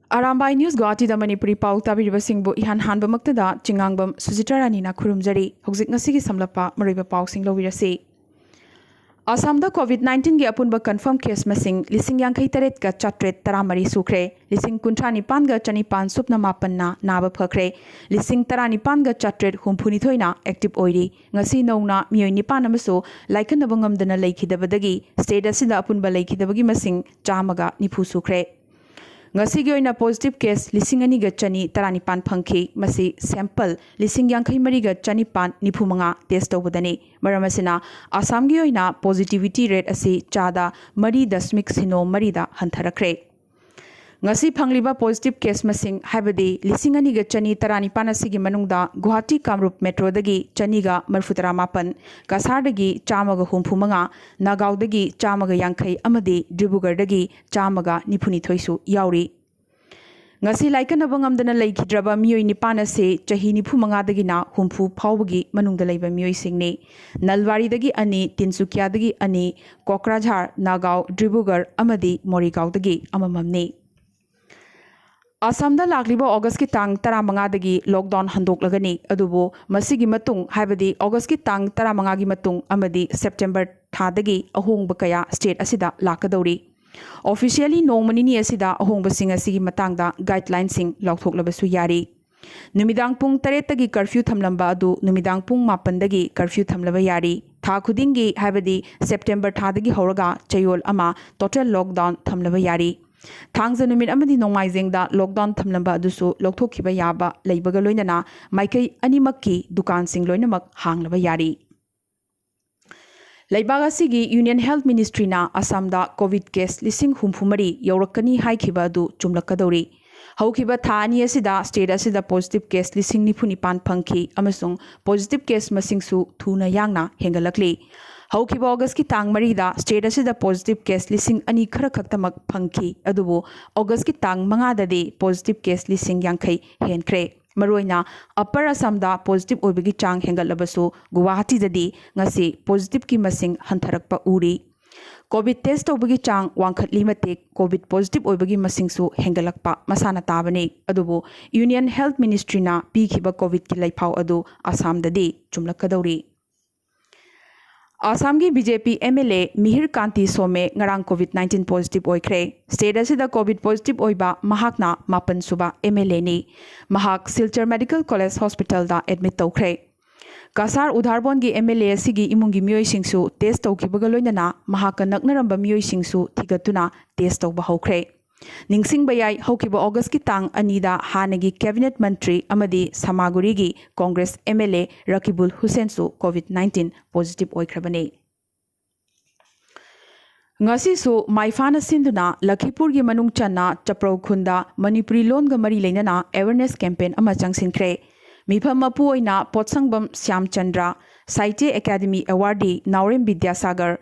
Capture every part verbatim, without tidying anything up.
Arambai news ꯒꯨꯋꯥꯍꯥꯇꯤꯗ Manipuri ꯄꯥꯎ ꯇꯥꯕꯤꯔꯤꯕꯁꯤꯡꯕꯨ ꯏꯍꯥꯟ ꯍꯥꯟꯕꯃꯛꯇꯗ ꯆꯤꯉꯥꯡꯕꯝ ꯁꯨꯖꯤꯇꯥ ꯔꯥꯅꯤꯅ ꯈꯨꯔꯨꯝꯖꯔꯤ꯫ ꯍꯧꯖꯤꯛ ꯉꯁꯤꯒꯤ ꯁꯝꯂꯞꯄ ꯃꯔꯨꯑꯣꯏꯕ ꯄꯥꯎꯁꯤꯡ ꯂꯧꯕꯤꯔꯁꯤ꯫ ꯑꯁꯥꯝꯗ ꯀꯣꯚꯤꯗ ꯅꯥꯏꯟꯇꯤꯟꯒꯤ ꯑꯄꯨꯟꯕ ꯀꯟꯐꯥꯔꯝ ꯀꯦꯁ ꯃꯁꯤꯡ ꯂꯤꯁꯤꯡ ꯌꯥꯡꯈꯩ ꯇꯔꯦꯠꯀ ꯆꯥꯇ꯭ꯔꯦꯠ ꯇꯔꯥꯃꯔꯤ ꯁꯨꯈ꯭ꯔꯦ꯫ ꯂꯤꯁꯤꯡ ꯀꯨꯟꯊ꯭ꯔꯥ ꯅꯤꯄꯥꯟꯒ ꯆꯅꯤꯄꯥꯟ ꯁꯨꯞꯅ ꯃꯥꯄꯟꯅ ꯅꯥꯕ ꯐꯈ꯭ꯔꯦ꯫ ꯂꯤꯁꯤꯡ ꯇꯔꯥꯅꯤꯄꯥꯟꯒ ꯆꯥꯇ꯭ꯔꯦꯠ ꯍꯨꯝꯐꯨꯅꯤꯊꯣꯏꯅ ꯑꯦꯛꯇꯤꯚ ꯑꯣꯏꯔꯤ꯫ ꯉꯁꯤ ꯅꯧꯅ ꯃꯤꯑꯣꯏ ꯅꯤꯄꯥꯟ ꯑꯃꯁꯨ ꯂꯥꯏꯀꯠꯅꯕ ꯉꯝꯗꯅ ꯂꯩꯈꯤꯗꯕꯗꯒꯤ ꯁ꯭ꯇꯦꯠ ꯑꯁꯤꯗ ꯑꯄꯨꯟꯕ ꯂꯩꯈꯤꯗꯕꯒꯤ ꯃꯁꯤꯡ ꯆꯥꯝꯃꯒ ꯅꯤꯐꯨ ꯁꯨꯈ꯭ꯔꯦ꯫ ꯉꯁꯤꯒꯤ ꯑꯣꯏꯅ ꯄꯣꯖꯤꯇꯤꯚ ꯀꯦꯁ ꯂꯤꯁꯤꯡ ꯑꯅꯤꯒ ꯆꯅꯤ ꯇꯔꯥꯅꯤꯄꯥꯟ ꯐꯪꯈꯤ꯫ ꯃꯁꯤ ꯁꯦꯝꯄꯜ ꯂꯤꯁꯤꯡ ꯌꯥꯡꯈꯩ ꯃꯔꯤꯒ ꯆꯅꯤꯄꯥꯟ ꯅꯤꯐꯨ ꯃꯉꯥ ꯇꯦꯁ ꯇꯧꯕꯗꯅꯤ꯫ ꯃꯔꯝ ꯑꯁꯤꯅ ꯑꯁꯥꯝꯒꯤ ꯑꯣꯏꯅ ꯄꯣꯖꯤꯇꯤꯚꯤꯇꯤ ꯔꯦꯠ ꯑꯁꯤ ꯆꯥꯗ ꯃꯔꯤ ꯗꯁꯃꯤꯛ ꯁꯤꯅꯣ ꯃꯔꯤꯗ ꯍꯟꯊꯔꯛꯈ꯭ꯔꯦ꯫ ꯉꯁꯤ ꯐꯪꯂꯤꯕ ꯄꯣꯖꯤꯇꯤꯚ ꯀꯦꯁ ꯃꯁꯤꯡ, ꯍꯥꯏꯕꯗꯤ ꯂꯤꯁꯤꯡ ꯑꯅꯤꯒ ꯆꯅꯤ ꯇꯔꯥꯅꯤꯄꯥꯟ ꯑꯁꯤꯒꯤ ꯃꯅꯨꯡꯗ ꯒꯨꯋꯥꯍꯥꯇꯤ ꯀꯥꯃꯔꯨꯞ ꯃꯦꯇ꯭ꯔꯣꯗꯒꯤ ꯆꯅꯤꯒ ꯃꯔꯤꯐꯨ ꯇꯔꯥꯃꯥꯄꯟ, ꯀꯁꯥꯔꯗꯒꯤ ꯆꯥꯝꯃꯒ ꯍꯨꯝꯐꯨ ꯃꯉꯥ, ꯅꯥꯒꯥꯎꯗꯒꯤ ꯆꯥꯝꯃꯒ ꯌꯥꯡꯈꯩ ꯑꯃꯗꯤ ꯗꯤꯕ꯭ꯔꯨꯒꯔꯗꯒꯤ ꯆꯥꯝꯃꯒ ꯅꯤꯐꯨꯅꯤꯊꯣꯏꯁꯨ ꯌꯥꯎꯔꯤ꯫ ꯉꯁꯤ ꯂꯥꯏꯀꯠꯅꯕ ꯉꯝꯗꯅ ꯂꯩꯈꯤꯗ꯭ꯔꯕ ꯃꯤꯑꯣꯏ ꯅꯤꯄꯥꯟ ꯑꯁꯤ ꯆꯍꯤ ꯅꯤꯐꯨ ꯃꯉꯥꯗꯒꯤꯅ ꯍꯨꯝꯐꯨ ꯐꯥꯎꯕꯒꯤ ꯃꯅꯨꯡꯗ ꯂꯩꯕ ꯃꯤꯑꯣꯏꯁꯤꯡꯅꯤ꯫ ꯅꯜꯕꯥꯔꯤꯗꯒꯤ ꯑꯅꯤ, ꯇꯤꯟꯁꯨꯀꯤꯌꯥꯗꯒꯤ ꯑꯅꯤ, ꯀꯣꯀ꯭ꯔꯥꯖꯥꯔ, ꯅꯥꯒꯥꯎ, ꯗꯤꯕ꯭ꯔꯨꯒꯔ ꯑꯃꯗꯤ ꯃꯣꯔꯤꯒꯥꯎꯗꯒꯤ ꯑꯃꯃꯝꯅꯤ꯫ ꯑꯁꯥꯝꯗ ꯂꯥꯛꯂꯤꯕ ꯑꯣꯒꯁꯀꯤ ꯇꯥꯡ ꯇꯔꯥꯃꯉꯥꯗꯒꯤ ꯂꯣꯛꯗꯥꯎꯟ ꯍꯟꯗꯣꯛꯂꯒꯅꯤ, ꯑꯗꯨꯕꯨ ꯃꯁꯤꯒꯤ ꯃꯇꯨꯡ, ꯍꯥꯏꯕꯗꯤ ꯑꯣꯒꯁꯀꯤ ꯇꯥꯡ ꯇꯔꯥꯃꯉꯥꯒꯤ ꯃꯇꯨꯡ ꯑꯃꯗꯤ ꯁꯦꯞꯇꯦꯝꯕꯔ ꯊꯥꯗꯒꯤ ꯑꯍꯣꯡꯕ ꯀꯌꯥ ꯁ꯭ꯇꯦꯠ ꯑꯁꯤꯗ ꯂꯥꯛꯀꯗꯧꯔꯤ꯫ ꯑꯣꯐꯤꯁꯤꯌꯦꯜꯂꯤ ꯅꯣꯡꯃ ꯅꯤꯅꯤ ꯑꯁꯤꯗ ꯑꯍꯣꯡꯕꯁꯤꯡ ꯑꯁꯤꯒꯤ ꯃꯇꯥꯡꯗ ꯒꯥꯏꯗꯂꯥꯏꯟꯁꯤꯡ ꯂꯥꯎꯊꯣꯛꯂꯕꯁꯨ ꯌꯥꯔꯤ꯫ ꯅꯨꯃꯤꯗꯥꯡ ꯄꯨꯡ ꯇꯔꯦꯠꯇꯒꯤ ꯀꯔꯐ꯭ꯌꯨ ꯊꯝꯂꯝꯕ ꯑꯗꯨ ꯅꯨꯃꯤꯗꯥꯡ ꯄꯨꯡ ꯃꯥꯄꯟꯗꯒꯤ ꯀꯔꯐ꯭ꯌꯨ ꯊꯝꯂꯕ ꯌꯥꯔꯤ꯫ ꯊꯥ ꯈꯨꯗꯤꯡꯒꯤ, ꯍꯥꯏꯕꯗꯤ ꯁꯦꯞꯇꯦꯝꯕꯔ ꯊꯥꯗꯒꯤ ꯍꯧꯔꯒ ꯆꯌꯣꯜ ꯑꯃ ꯇꯣꯇꯦꯜ ꯂꯣꯛꯗꯥꯎꯟ ꯊꯝꯂꯕ ꯌꯥꯔꯤ꯫ ꯊꯥꯡꯖ ꯅꯨꯃꯤꯠ ꯑꯃꯗꯤ ꯅꯣꯡꯃꯥꯏꯖꯤꯡꯗ ꯂꯣꯛꯗꯥꯎꯟ ꯊꯝꯂꯝꯕ ꯑꯗꯨꯁꯨ ꯂꯧꯊꯣꯛꯈꯤꯕ ꯌꯥꯕ ꯂꯩꯕꯒ ꯂꯣꯏꯅꯅ ꯃꯥꯏꯀꯩ ꯑꯅꯤꯃꯛꯀꯤ ꯗꯨꯀꯥꯟꯁꯤꯡ ꯂꯣꯏꯅꯃꯛ ꯍꯥꯡꯂꯕ ꯌꯥꯔꯤ꯫ ꯂꯩꯕꯥꯛ ꯑꯁꯤꯒꯤ ꯌꯨꯅꯤꯌꯟ ꯍꯦꯜꯊ ꯃꯤꯅꯤꯁꯇ꯭ꯔꯤꯅ ꯑꯁꯥꯝꯗ ꯀꯣꯚꯤꯗ ꯀꯦꯁ ꯂꯤꯁꯤꯡ ꯍꯨꯝꯐꯨ ꯃꯔꯤ ꯌꯧꯔꯛꯀꯅꯤ ꯍꯥꯏꯈꯤꯕ ꯑꯗꯨ ꯆꯨꯝꯂꯛꯀꯗꯧꯔꯤ꯫ ꯍꯧꯈꯤꯕ ꯊꯥ ꯑꯅꯤ ꯑꯁꯤꯗ ꯁ꯭ꯇꯦꯠ ꯑꯁꯤꯗ ꯄꯣꯖꯤꯇꯤꯚ ꯀꯦꯁ ꯂꯤꯁꯤꯡ ꯅꯤꯐꯨ ꯅꯤꯄꯥꯟ ꯐꯪꯈꯤ ꯑꯃꯁꯨꯡ ꯄꯣꯖꯤꯇꯤꯚ ꯀꯦꯁ ꯃꯁꯤꯡꯁꯨ ꯊꯨꯅ ꯌꯥꯡꯅ ꯍꯦꯟꯒꯠꯂꯛꯂꯤ꯫ ꯍꯧꯈꯤꯕ ꯑꯣꯒꯁꯀꯤ ꯇꯥꯡ ꯃꯔꯤꯗ ꯁ꯭ꯇꯦꯠ ꯑꯁꯤꯗ ꯄꯣꯖꯤꯇꯤꯚ ꯀꯦꯁ ꯂꯤꯁꯤꯡ ꯑꯅꯤ ꯈꯔ ꯈꯛꯇꯃꯛ ꯐꯪꯈꯤ, ꯑꯗꯨꯕꯨ ꯑꯣꯒꯁꯀꯤ ꯇꯥꯡ ꯃꯉꯥꯗꯗꯤ ꯄꯣꯖꯤꯇꯤꯚ ꯀꯦꯁ ꯂꯤꯁꯤꯡ ꯌꯥꯡꯈꯩ ꯍꯦꯟꯈ꯭ꯔꯦ꯫ ꯃꯔꯨꯑꯣꯏꯅ ꯑꯄꯔ ꯑꯁꯥꯝꯗ ꯄꯣꯖꯤꯇꯤꯚ ꯑꯣꯏꯕꯒꯤ ꯆꯥꯡ ꯍꯦꯟꯒꯠꯂꯕꯁꯨ, ꯒꯨꯋꯥꯍꯥꯇꯤꯗꯗꯤ ꯉꯁꯤ ꯄꯣꯖꯤꯇꯤꯚꯀꯤ ꯃꯁꯤꯡ ꯍꯟꯊꯔꯛꯄ ꯎꯔꯤ꯫ ꯀꯣꯚꯤꯗ ꯇꯦꯁ ꯇꯧꯕꯒꯤ ꯆꯥꯡ ꯋꯥꯡꯈꯠꯂꯤ ꯃꯇꯤꯛ ꯀꯣꯚꯤꯗ ꯄꯣꯖꯤꯇꯤꯚ ꯑꯣꯏꯕꯒꯤ ꯃꯁꯤꯡꯁꯨ ꯍꯦꯟꯒꯠꯂꯛꯄ ꯃꯁꯥꯅ ꯇꯥꯕꯅꯤ꯫ ꯑꯗꯨꯕꯨ ꯌꯨꯅꯤꯌꯟ ꯍꯦꯜꯊ ꯃꯤꯅꯤꯁꯇ꯭ꯔꯤꯅ ꯄꯤꯈꯤꯕ ꯀꯣꯚꯤꯗꯀꯤ ꯂꯩꯐꯥꯎ ꯑꯗꯨ ꯑꯁꯥꯝꯗꯗꯤ ꯆꯨꯝꯂꯛꯀꯗꯧꯔꯤ꯫ ꯑꯁꯥꯝꯒꯤ B J P M L A Mihir Kanti Shome ꯉꯔꯥꯡ ꯀꯣꯚꯤꯗ ꯅꯥꯏꯟꯇꯤꯟ ꯄꯣꯖꯤꯇꯤꯚ ꯑꯣꯏꯈ꯭ꯔꯦ꯫ ꯁ꯭ꯇꯦꯠ ꯑꯁꯤꯗ ꯀꯣꯚꯤꯗ ꯄꯣꯖꯤꯇꯤꯚ ꯑꯣꯏꯕ ꯃꯍꯥꯛꯅ ꯃꯥꯄꯟ ꯁꯨꯕ ꯑꯦꯝ ꯑꯦꯜ ꯑꯦꯅꯤ꯫ ꯃꯍꯥꯛ ꯁꯤꯜꯆꯔ ꯃꯦꯗꯤꯀꯦꯜ ꯀꯣꯂꯦꯖ ꯍꯣꯁꯄꯤꯇꯥꯜꯗ ꯑꯦꯗꯃꯤꯠ ꯇꯧꯈ꯭ꯔꯦ꯫ ꯀꯁꯥꯔ ꯎꯙꯥꯔꯕꯣꯟꯒꯤ ꯑꯦꯝ ꯑꯦꯜ ꯑꯦ ꯑꯁꯤꯒꯤ ꯏꯃꯨꯡꯒꯤ ꯃꯤꯑꯣꯏꯁꯤꯡꯁꯨ ꯇꯦꯁ ꯇꯧꯈꯤꯕꯒ ꯂꯣꯏꯅꯅ ꯃꯍꯥꯛꯀ ꯅꯛꯅꯔꯝꯕ ꯃꯤꯑꯣꯏꯁꯤꯡꯁꯨ ꯊꯤꯒꯠꯇꯨꯅ ꯇꯦꯁ ꯇꯧꯕ ꯍꯧꯈ꯭ꯔꯦ꯫ ꯅꯤꯡꯁꯤꯡꯕ ꯌꯥꯏ, ꯍꯧꯈꯤꯕ ꯑꯣꯒꯁꯀꯤ ꯇꯥꯡ ꯑꯅꯤꯗ ꯍꯥꯟꯅꯒꯤ ꯀꯦꯕꯤꯅꯦꯠ ꯃꯟꯇ꯭ꯔꯤ ꯑꯃꯗꯤ ꯁꯃꯥꯒꯨꯔꯤꯒꯤ Congress M L A Rakibul ꯍꯨꯁꯦꯟꯁꯨ ꯀꯣꯚꯤꯗ ꯅꯥꯏꯟꯇꯤꯟ ꯄꯣꯖꯤꯇꯤꯚ ꯑꯣꯏꯈ꯭ꯔꯕꯅꯤ꯫ ꯉꯁꯤꯁꯨ ꯃꯥꯏꯐꯥꯅ ꯁꯤꯟꯗꯨꯅ ꯂꯈꯤꯄꯨꯔꯒꯤ ꯃꯅꯨꯡ ꯆꯟꯅ ꯆꯄ꯭ꯔꯧ ꯈꯨꯟꯗ ꯃꯅꯤꯄꯨꯔꯤ ꯂꯣꯟꯒ ꯃꯔꯤ ꯂꯩꯅꯅ ꯑꯦꯋꯦꯔꯅꯦꯁ ꯀꯦꯝꯄꯦꯟ ꯑꯃ ꯆꯪꯁꯤꯟꯈ꯭ꯔꯦ꯫ ꯃꯤꯐꯝ ꯃꯄꯨ ꯑꯣꯏꯅ ꯄꯣꯠꯁꯪꯕꯝ ꯁ꯭ꯌꯥꯝꯆꯟꯗ꯭ꯔ, ꯁꯥꯍꯤꯇ꯭ꯌ ꯑꯦꯀꯥꯗꯃꯤ ꯑꯦꯋꯥꯔꯗꯤ ꯅꯥꯎꯔꯦꯝ ꯕꯤꯗ꯭ꯌꯥꯁꯥꯒꯔ,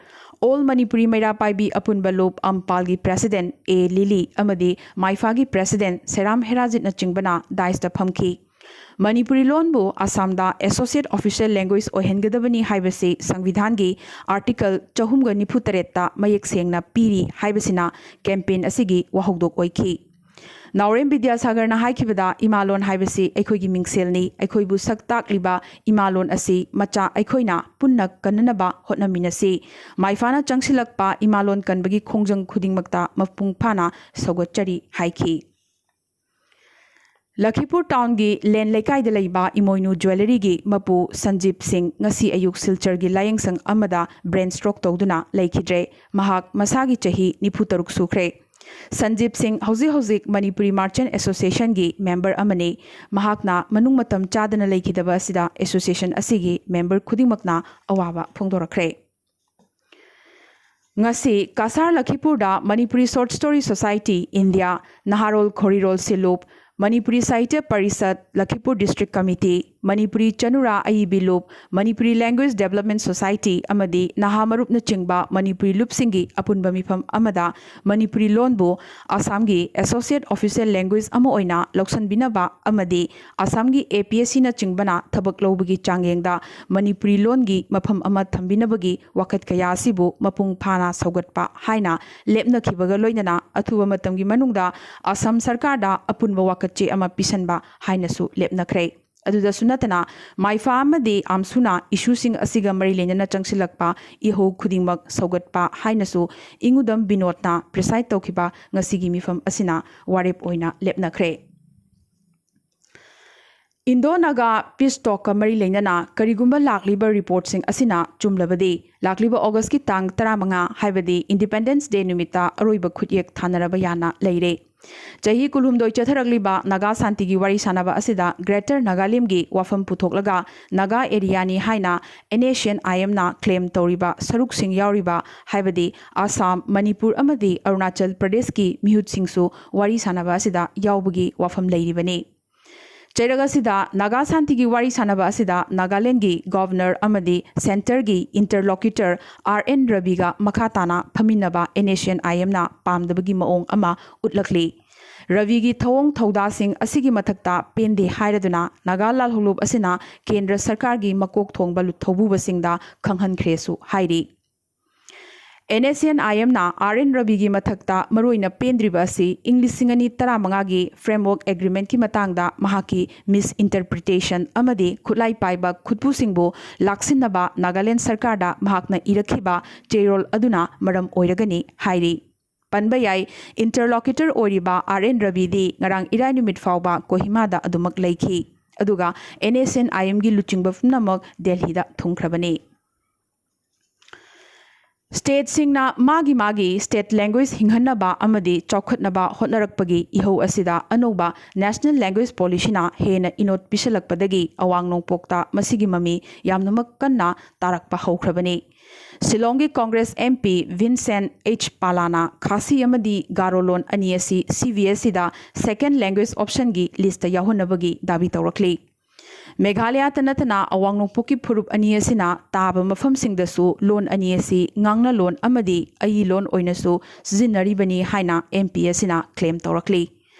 ꯑꯣꯜ ꯃꯅꯤꯄꯨꯔꯤ ꯃꯩꯔꯥ ꯄꯥꯏꯕꯤ ꯑꯄꯨꯟꯕ ꯂꯨꯞ ꯑꯝꯄꯥꯜꯒꯤ ꯄ꯭ꯔꯦꯁꯤꯗꯦꯟꯠ ꯑꯦ ꯂꯤꯂꯤ ꯑꯃꯗꯤ ꯃꯥꯏꯐꯥꯒꯤ ꯄ꯭ꯔꯦꯁꯤꯗꯦꯟꯠ ꯁꯦꯔꯥꯝ ꯍꯦꯔꯥꯖꯤꯠꯅꯆꯤꯡꯕꯅ ꯗꯥꯏꯁꯇ ꯐꯝꯈꯤ꯫ ꯃꯅꯤꯄꯨꯔꯤ ꯂꯣꯟꯕꯨ ꯑꯁꯥꯝꯗ ꯑꯦꯁꯣꯁꯤꯌꯦꯠ ꯑꯣꯐꯤꯁꯤꯌꯦꯜ ꯂꯦꯡꯒ꯭ꯋꯦꯖ ꯑꯣꯏꯍꯟꯒꯗꯕꯅꯤ ꯍꯥꯏꯕꯁꯤ ꯁꯪꯕꯤꯙꯥꯟꯒꯤ ꯑꯥꯔꯇꯤꯀꯜ ꯆꯍꯨꯝꯒ ꯅꯤꯐꯨ ꯇꯔꯦꯠꯇ ꯃꯌꯦꯛ ꯁꯦꯡꯅ ꯄꯤꯔꯤ ꯍꯥꯏꯕꯁꯤꯅ ꯀꯦꯝꯄꯦꯟ ꯑꯁꯤꯒꯤ ꯋꯥꯍꯧꯗꯣꯛ ꯑꯣꯏꯈꯤ꯫ ꯅꯥꯎꯔꯦꯝ ꯕꯤꯗ꯭ꯌꯥꯁꯥꯒꯔꯅ ꯍꯥꯏꯈꯤꯕꯗ, ꯏꯃꯥꯂꯣꯟ ꯍꯥꯏꯕꯁꯤ ꯑꯩꯈꯣꯏꯒꯤ ꯃꯤꯡꯁꯦꯜꯅꯤ꯫ ꯑꯩꯈꯣꯏꯕꯨ ꯁꯛ ꯇꯥꯛꯂꯤꯕ ꯏꯃꯥꯂꯣꯟ ꯑꯁꯤ ꯃꯆꯥ ꯑꯩꯈꯣꯏꯅ ꯄꯨꯟꯅ ꯀꯟꯅꯅꯕ ꯍꯣꯠꯅꯃꯤꯟꯅꯁꯤ꯫ ꯃꯥꯏꯐꯥꯅ ꯆꯪꯁꯤꯜꯂꯛꯄ ꯏꯃꯥꯂꯣꯟ ꯀꯟꯕꯒꯤ ꯈꯣꯡꯖꯪ ꯈꯨꯗꯤꯡꯃꯛꯇ ꯃꯄꯨꯡ ꯐꯥꯅ ꯁꯧꯒꯠꯆꯔꯤ ꯍꯥꯏꯈꯤ꯫ ꯂꯈꯤꯄꯨꯔ ꯇꯥꯎꯟꯒꯤ ꯂꯦꯟ ꯂꯩꯀꯥꯏꯗ ꯂꯩꯕ ꯏꯃꯣꯏꯅꯨ ꯖ꯭ꯋꯦꯂꯔꯤꯒꯤ ꯃꯄꯨ ꯁꯟꯖꯤꯞ ꯁꯤꯡ ꯉꯁꯤ ꯑꯌꯨꯛ ꯁꯤꯜꯆꯔꯒꯤ ꯂꯥꯌꯦꯡꯁꯪ ꯑꯃꯗ ꯕ꯭ꯔꯦꯟ ꯁ꯭ꯇ꯭ꯔꯣꯛ ꯇꯧꯗꯨꯅ ꯂꯩꯈꯤꯗ꯭ꯔꯦ꯫ ꯃꯍꯥꯛ ꯃꯁꯥꯒꯤ ꯆꯍꯤ ꯅꯤꯐꯨ ꯇꯔꯨꯛ ꯁꯨꯈ꯭ꯔꯦ꯫ ꯁꯟꯖꯤꯞ ꯁꯤꯡ ꯍꯧꯖꯤꯛ ꯍꯧꯖꯤꯛ ꯃꯅꯤꯄꯨꯔꯤ ꯃꯥꯔꯆꯦꯟꯠ ꯑꯦꯁꯣꯁꯤꯌꯦꯁꯟꯒꯤ ꯃꯦꯝꯕꯔ ꯑꯃꯅꯤ꯫ ꯃꯍꯥꯛꯅ ꯃꯅꯨꯡ ꯃꯇꯝ ꯆꯥꯗꯅ ꯂꯩꯈꯤꯗꯕ ꯑꯁꯤꯗ ꯑꯦꯁꯣꯁꯤꯌꯦꯁꯟ ꯑꯁꯤꯒꯤ ꯃꯦꯝꯕꯔ ꯈꯨꯗꯤꯡꯃꯛꯅ ꯑꯋꯥꯕ ꯐꯣꯡꯗꯣꯔꯛꯈ꯭ꯔꯦ꯫ ꯉꯁꯤ ꯀꯁꯥꯔ ꯂꯈꯤꯄꯨꯔꯗ Manipuri short story society India, Naharol Khorirol ꯁꯤꯂꯨꯞ, ꯃꯅꯤꯄꯨꯔꯤ ꯁꯥꯍꯤꯇ꯭ꯌ ꯄꯔꯤꯁꯠ, ꯂꯈꯤꯄꯨꯔ ꯗꯤꯁꯇ꯭ꯔꯤꯛ ꯀꯃꯤꯇꯤ, ꯃꯅꯤꯄꯨꯔꯤ ꯆꯅꯨꯔꯥ ꯑꯏꯕꯤ ꯂꯨꯞ, ꯃꯅꯤꯄꯨꯔꯤ ꯂꯦꯡꯒ꯭ꯋꯦꯖ ꯗꯦꯕꯂꯞꯃꯦꯟ ꯁꯣꯁꯥꯏꯇꯤ ꯑꯃꯗꯤ ꯅꯍꯥ ꯃꯔꯨꯞꯅꯆꯤꯡꯕ ꯃꯅꯤꯄꯨꯔꯤ ꯂꯨꯞꯁꯤꯡꯒꯤ ꯑꯄꯨꯟꯕ ꯃꯤꯐꯝ ꯑꯃꯗ ꯃꯅꯤꯄꯨꯔꯤ ꯂꯣꯟꯕꯨ ꯑꯁꯥꯝꯒꯤ ꯑꯦꯁꯣꯁꯤꯌꯦꯠ ꯑꯣꯐꯤꯁꯤꯌꯦꯜ ꯂꯦꯡꯒ꯭ꯋꯦꯖ ꯑꯃ ꯑꯣꯏꯅ ꯂꯧꯁꯤꯟꯕꯤꯅꯕ ꯑꯃꯗꯤ ꯑꯁꯥꯝꯒꯤ APSCꯅꯆꯤꯡꯕꯅ ꯊꯕꯛ ꯂꯧꯕꯒꯤ ꯆꯥꯡꯌꯦꯡꯗ ꯃꯅꯤꯄꯨꯔꯤ ꯂꯣꯟꯒꯤ ꯃꯐꯝ ꯑꯃ ꯊꯝꯕꯤꯅꯕꯒꯤ ꯋꯥꯀꯠ ꯀꯌꯥ ꯑꯁꯤꯕꯨ ꯃꯄꯨꯡ ꯐꯥꯅ ꯁꯧꯒꯠꯄ ꯍꯥꯏꯅ ꯂꯦꯞꯅꯈꯤꯕꯒ ꯂꯣꯏꯅꯅ ꯑꯊꯨꯕ ꯃꯇꯝꯒꯤ ꯃꯅꯨꯡꯗ ꯑꯁꯥꯝ ꯁꯔꯀꯥꯔꯗ ꯑꯄꯨꯟꯕ ꯋꯥꯀꯠꯆꯦ ꯑꯃ ꯄꯤꯁꯟꯕ ꯍꯥꯏꯅꯁꯨ ꯂꯦꯞꯅꯈ꯭ꯔꯦ꯫ ꯑꯗꯨꯗꯁꯨ ꯅꯠꯇꯅ ꯃꯥꯏꯐꯥ ꯑꯃꯗꯤ ꯑꯥꯝꯁꯨꯅ ꯏꯁꯨꯁꯤꯡ ꯑꯁꯤꯒ ꯃꯔꯤ ꯂꯩꯅꯅ ꯆꯪꯁꯤꯜꯂꯛꯄ ꯏꯍꯧ ꯈꯨꯗꯤꯡꯃꯛ ꯁꯧꯒꯠꯄ ꯍꯥꯏꯅꯁꯨ ꯏꯉꯨꯗꯝ ꯕꯤꯅꯣꯗꯅ ꯄ꯭ꯔꯤꯁꯥꯏꯗ ꯇꯧꯈꯤꯕ ꯉꯁꯤꯒꯤ ꯃꯤꯐꯝ ꯑꯁꯤꯅ ꯋꯥꯔꯦꯞ ꯑꯣꯏꯅ ꯂꯦꯞꯅꯈ꯭ꯔꯦ꯫ ꯏꯟꯗꯣ ꯅꯥꯒꯥ ꯄꯤꯁ ꯇꯣꯛꯀ ꯃꯔꯤ ꯂꯩꯅꯅ ꯀꯔꯤꯒꯨꯝꯕ ꯂꯥꯛꯂꯤꯕ ꯔꯤꯄꯣꯔꯠꯁꯤꯡ ꯑꯁꯤꯅ ꯆꯨꯝꯂꯕꯗꯤ, ꯂꯥꯛꯂꯤꯕ ꯑꯣꯒꯁꯀꯤ ꯇꯥꯡ ꯇꯔꯥꯃꯉꯥ, ꯍꯥꯏꯕꯗꯤ ꯏꯟꯗꯤꯄꯦꯟꯗꯦꯟꯁ ꯗꯦ ꯅꯨꯃꯤꯠꯇ ꯑꯔꯣꯏꯕ ꯈꯨꯠꯌꯦꯛ ꯊꯥꯅꯔꯕ ꯌꯥꯅ ꯂꯩꯔꯦ꯫ ꯆꯍꯤ ꯀꯨꯟꯍꯨꯝꯗꯣꯏ ꯆꯠꯊꯔꯛꯂꯤꯕ ꯅꯥꯒꯥ ꯁꯥꯟꯇꯤꯒꯤ ꯋꯥꯔꯤ ꯁꯥꯟꯅꯕ ꯑꯁꯤꯗ ꯒ꯭ꯔꯦꯇꯔ ꯅꯥꯒꯥꯂꯦꯟꯒꯤ ꯋꯥꯐꯝ ꯄꯨꯊꯣꯛꯂꯒ ꯅꯥꯒꯥ ꯑꯦꯔꯤꯌꯥꯅꯤ ꯍꯥꯏꯅ NSCN-IMꯅ ꯀ꯭ꯂꯦꯝ ꯇꯧꯔꯤꯕ ꯁꯔꯨꯛꯁꯤꯡ ꯌꯥꯎꯔꯤꯕ, ꯍꯥꯏꯕꯗꯤ ꯑꯁꯥꯝ, ꯃꯅꯤꯄꯨꯔ ꯑꯃꯗꯤ ꯑꯔꯨꯅꯥꯆꯜ ꯄ꯭ꯔꯗꯦꯁꯀꯤ ꯃꯤꯍꯨꯠꯁꯤꯡꯁꯨ ꯋꯥꯔꯤ ꯁꯥꯟꯅꯕ ꯑꯁꯤꯗ ꯌꯥꯎꯕꯒꯤ ꯋꯥꯐꯝ ꯂꯩꯔꯤꯕꯅꯤ꯫ ꯆꯩꯔꯛ ꯑꯁꯤꯗ ꯅꯥꯒꯥ ꯁꯥꯟꯇꯤꯒꯤ ꯋꯥꯔꯤ ꯁꯥꯟꯅꯕ ꯑꯁꯤꯗ ꯅꯥꯒꯥꯂꯦꯟꯒꯤ ꯒꯣꯚꯔꯅꯔ ꯑꯃꯗꯤ ꯁꯦꯟꯇꯔꯒꯤ ꯏꯟꯇꯔꯂꯣꯀ꯭ꯌꯨꯇꯔ R.N. ꯔꯕꯤꯒ ꯃꯈꯥ ꯇꯥꯅ ꯐꯝꯃꯤꯟꯅꯕ NSCN-IMꯅ ꯄꯥꯝꯗꯕꯒꯤ ꯃꯑꯣꯡ ꯑꯃ ꯎꯠꯂꯛꯂꯤ꯫ ꯔꯕꯤꯒꯤ ꯊꯧꯑꯣꯡ ꯊꯧꯗꯥꯁꯤꯡ ꯑꯁꯤꯒꯤ ꯃꯊꯛꯇ ꯄꯦꯟꯗꯦ ꯍꯥꯏꯔꯗꯨꯅ ꯅꯥꯒꯥ ꯂꯥꯜꯍꯧꯂꯨꯞ ꯑꯁꯤꯅ ꯀꯦꯟꯗ꯭ꯔ ꯁꯔꯀꯥꯔꯒꯤ ꯃꯀꯣꯛ ꯊꯣꯡꯕ ꯂꯨꯊꯧꯕꯨꯕꯁꯤꯡꯗ ꯈꯪꯍꯟꯈ꯭ꯔꯦꯁꯨ ꯍꯥꯏꯔꯤ꯫ NSCN-IMꯅ R.N. ꯔꯕꯤꯒꯤ ꯃꯊꯛꯇ ꯃꯔꯨꯑꯣꯏꯅ ꯄꯦꯟꯗ꯭ꯔꯤꯕ ꯑꯁꯤ ꯏꯪ ꯂꯤꯁꯤꯡ ꯑꯅꯤ ꯇꯔꯥꯃꯉꯥꯒꯤ Framework Agreementꯀꯤ ꯃꯇꯥꯡꯗ ꯃꯍꯥꯛꯀꯤ misinterpretation ꯑꯃꯗꯤ ꯈꯨꯠꯂꯥꯏ ꯄꯥꯏꯕ ꯈꯨꯠꯄꯨꯁꯤꯡꯕꯨ ꯂꯥꯛꯁꯤꯟꯅꯕ ꯅꯥꯒꯥꯂꯦꯟ ꯁꯔꯀꯥꯔꯗ ꯃꯍꯥꯛꯅ ꯏꯔꯛꯈꯤꯕ ꯆꯦꯔꯣꯜ ꯑꯗꯨꯅ ꯃꯔꯝ ꯑꯣꯏꯔꯒꯅꯤ ꯍꯥꯏꯔꯤ꯫ ꯄꯟꯕ ꯌꯥꯏ, interlocutor ꯑꯣꯏꯔꯤꯕ R.N. ꯔꯕꯤꯗꯤ ꯉꯔꯥꯡ ꯏꯔꯥꯏ ꯅꯨꯃꯤꯠ ꯐꯥꯎꯕ ꯀꯣꯍꯤꯃꯥꯗ ꯑꯗꯨꯃꯛ ꯂꯩꯈꯤ꯫ ꯑꯗꯨꯒ NSCN-IMꯒꯤ ꯂꯨꯆꯤꯡꯕ ꯄꯨꯝꯅꯃꯛ ꯗꯦꯜꯍꯤꯗ ꯊꯨꯡꯈ꯭ꯔꯕꯅꯤ꯫ ꯁ꯭ꯇꯦꯠꯁꯤꯡꯅ ꯃꯥꯒꯤ ꯃꯥꯒꯤ ꯁ꯭ꯇꯦꯠ ꯂꯦꯡꯒ꯭ꯋꯦꯖ ꯍꯤꯡꯍꯟꯅꯕ ꯑꯃꯗꯤ ꯆꯥꯎꯈꯠꯅꯕ ꯍꯣꯠꯅꯔꯛꯄꯒꯤ ꯏꯍꯧ ꯑꯁꯤꯗ ꯑꯅꯧꯕ ꯅꯦꯁꯅꯦꯜ ꯂꯦꯡꯒ꯭ꯋꯦꯖ ꯄꯣꯂꯤꯁꯤꯅ ꯍꯦꯟꯅ ꯏꯅꯣꯠ ꯄꯤꯁꯜꯂꯛꯄꯗꯒꯤ ꯑꯋꯥꯡ ꯅꯣꯡꯄꯣꯛꯇ ꯃꯁꯤꯒꯤ ꯃꯃꯤ ꯌꯥꯝꯅꯃꯛ ꯀꯟꯅ ꯇꯥꯔꯛꯄ ꯍꯧꯈ꯭ꯔꯕꯅꯤ꯫ ꯁꯤꯂꯣꯡꯒꯤ ꯀꯣꯡꯒ꯭ꯔꯦꯁ ꯑꯦꯝ ꯄꯤ ꯚꯤꯟꯁꯦꯟ ꯑꯩꯆ ꯄꯥꯂꯥꯅ ꯈꯥꯁꯤ ꯑꯃꯗꯤ ꯒꯥꯔꯣ ꯂꯣꯟ ꯑꯅꯤ ꯑꯁꯤ ꯁꯤ ꯕꯤ ꯑꯦꯁ ꯏꯗ ꯁꯦꯀꯦꯟ ꯂꯦꯡꯒ꯭ꯋꯦꯖ ꯑꯣꯞꯁꯟꯒꯤ ꯂꯤꯁꯇ ꯌꯥꯎꯍꯟꯅꯕꯒꯤ ꯗꯥꯕꯤ ꯇꯧꯔꯛꯂꯤ꯫ ꯃꯦꯘꯥꯂꯌꯥꯇ ꯅꯠꯇꯅ ꯑꯋꯥꯡ ꯅꯣꯡꯄꯣꯛꯀꯤ ꯐꯨꯔꯨꯞ ꯑꯅꯤ ꯑꯁꯤꯅ ꯇꯥꯕ ꯃꯐꯝꯁꯤꯡꯗꯁꯨ ꯂꯣꯟ ꯑꯅꯤ ꯑꯁꯤ ꯉꯥꯡꯅꯂꯣꯟ ꯑꯃꯗꯤ ꯑꯏ ꯂꯣꯟ ꯑꯣꯏꯅꯁꯨ ꯁꯤꯖꯤꯟꯅꯔꯤꯕꯅꯤ ꯍꯥꯏꯅ ꯑꯦꯝ ꯄꯤ ꯑꯁꯤꯅ ꯀ꯭ꯂꯦꯝ ꯇꯧꯔꯛꯂꯤ꯫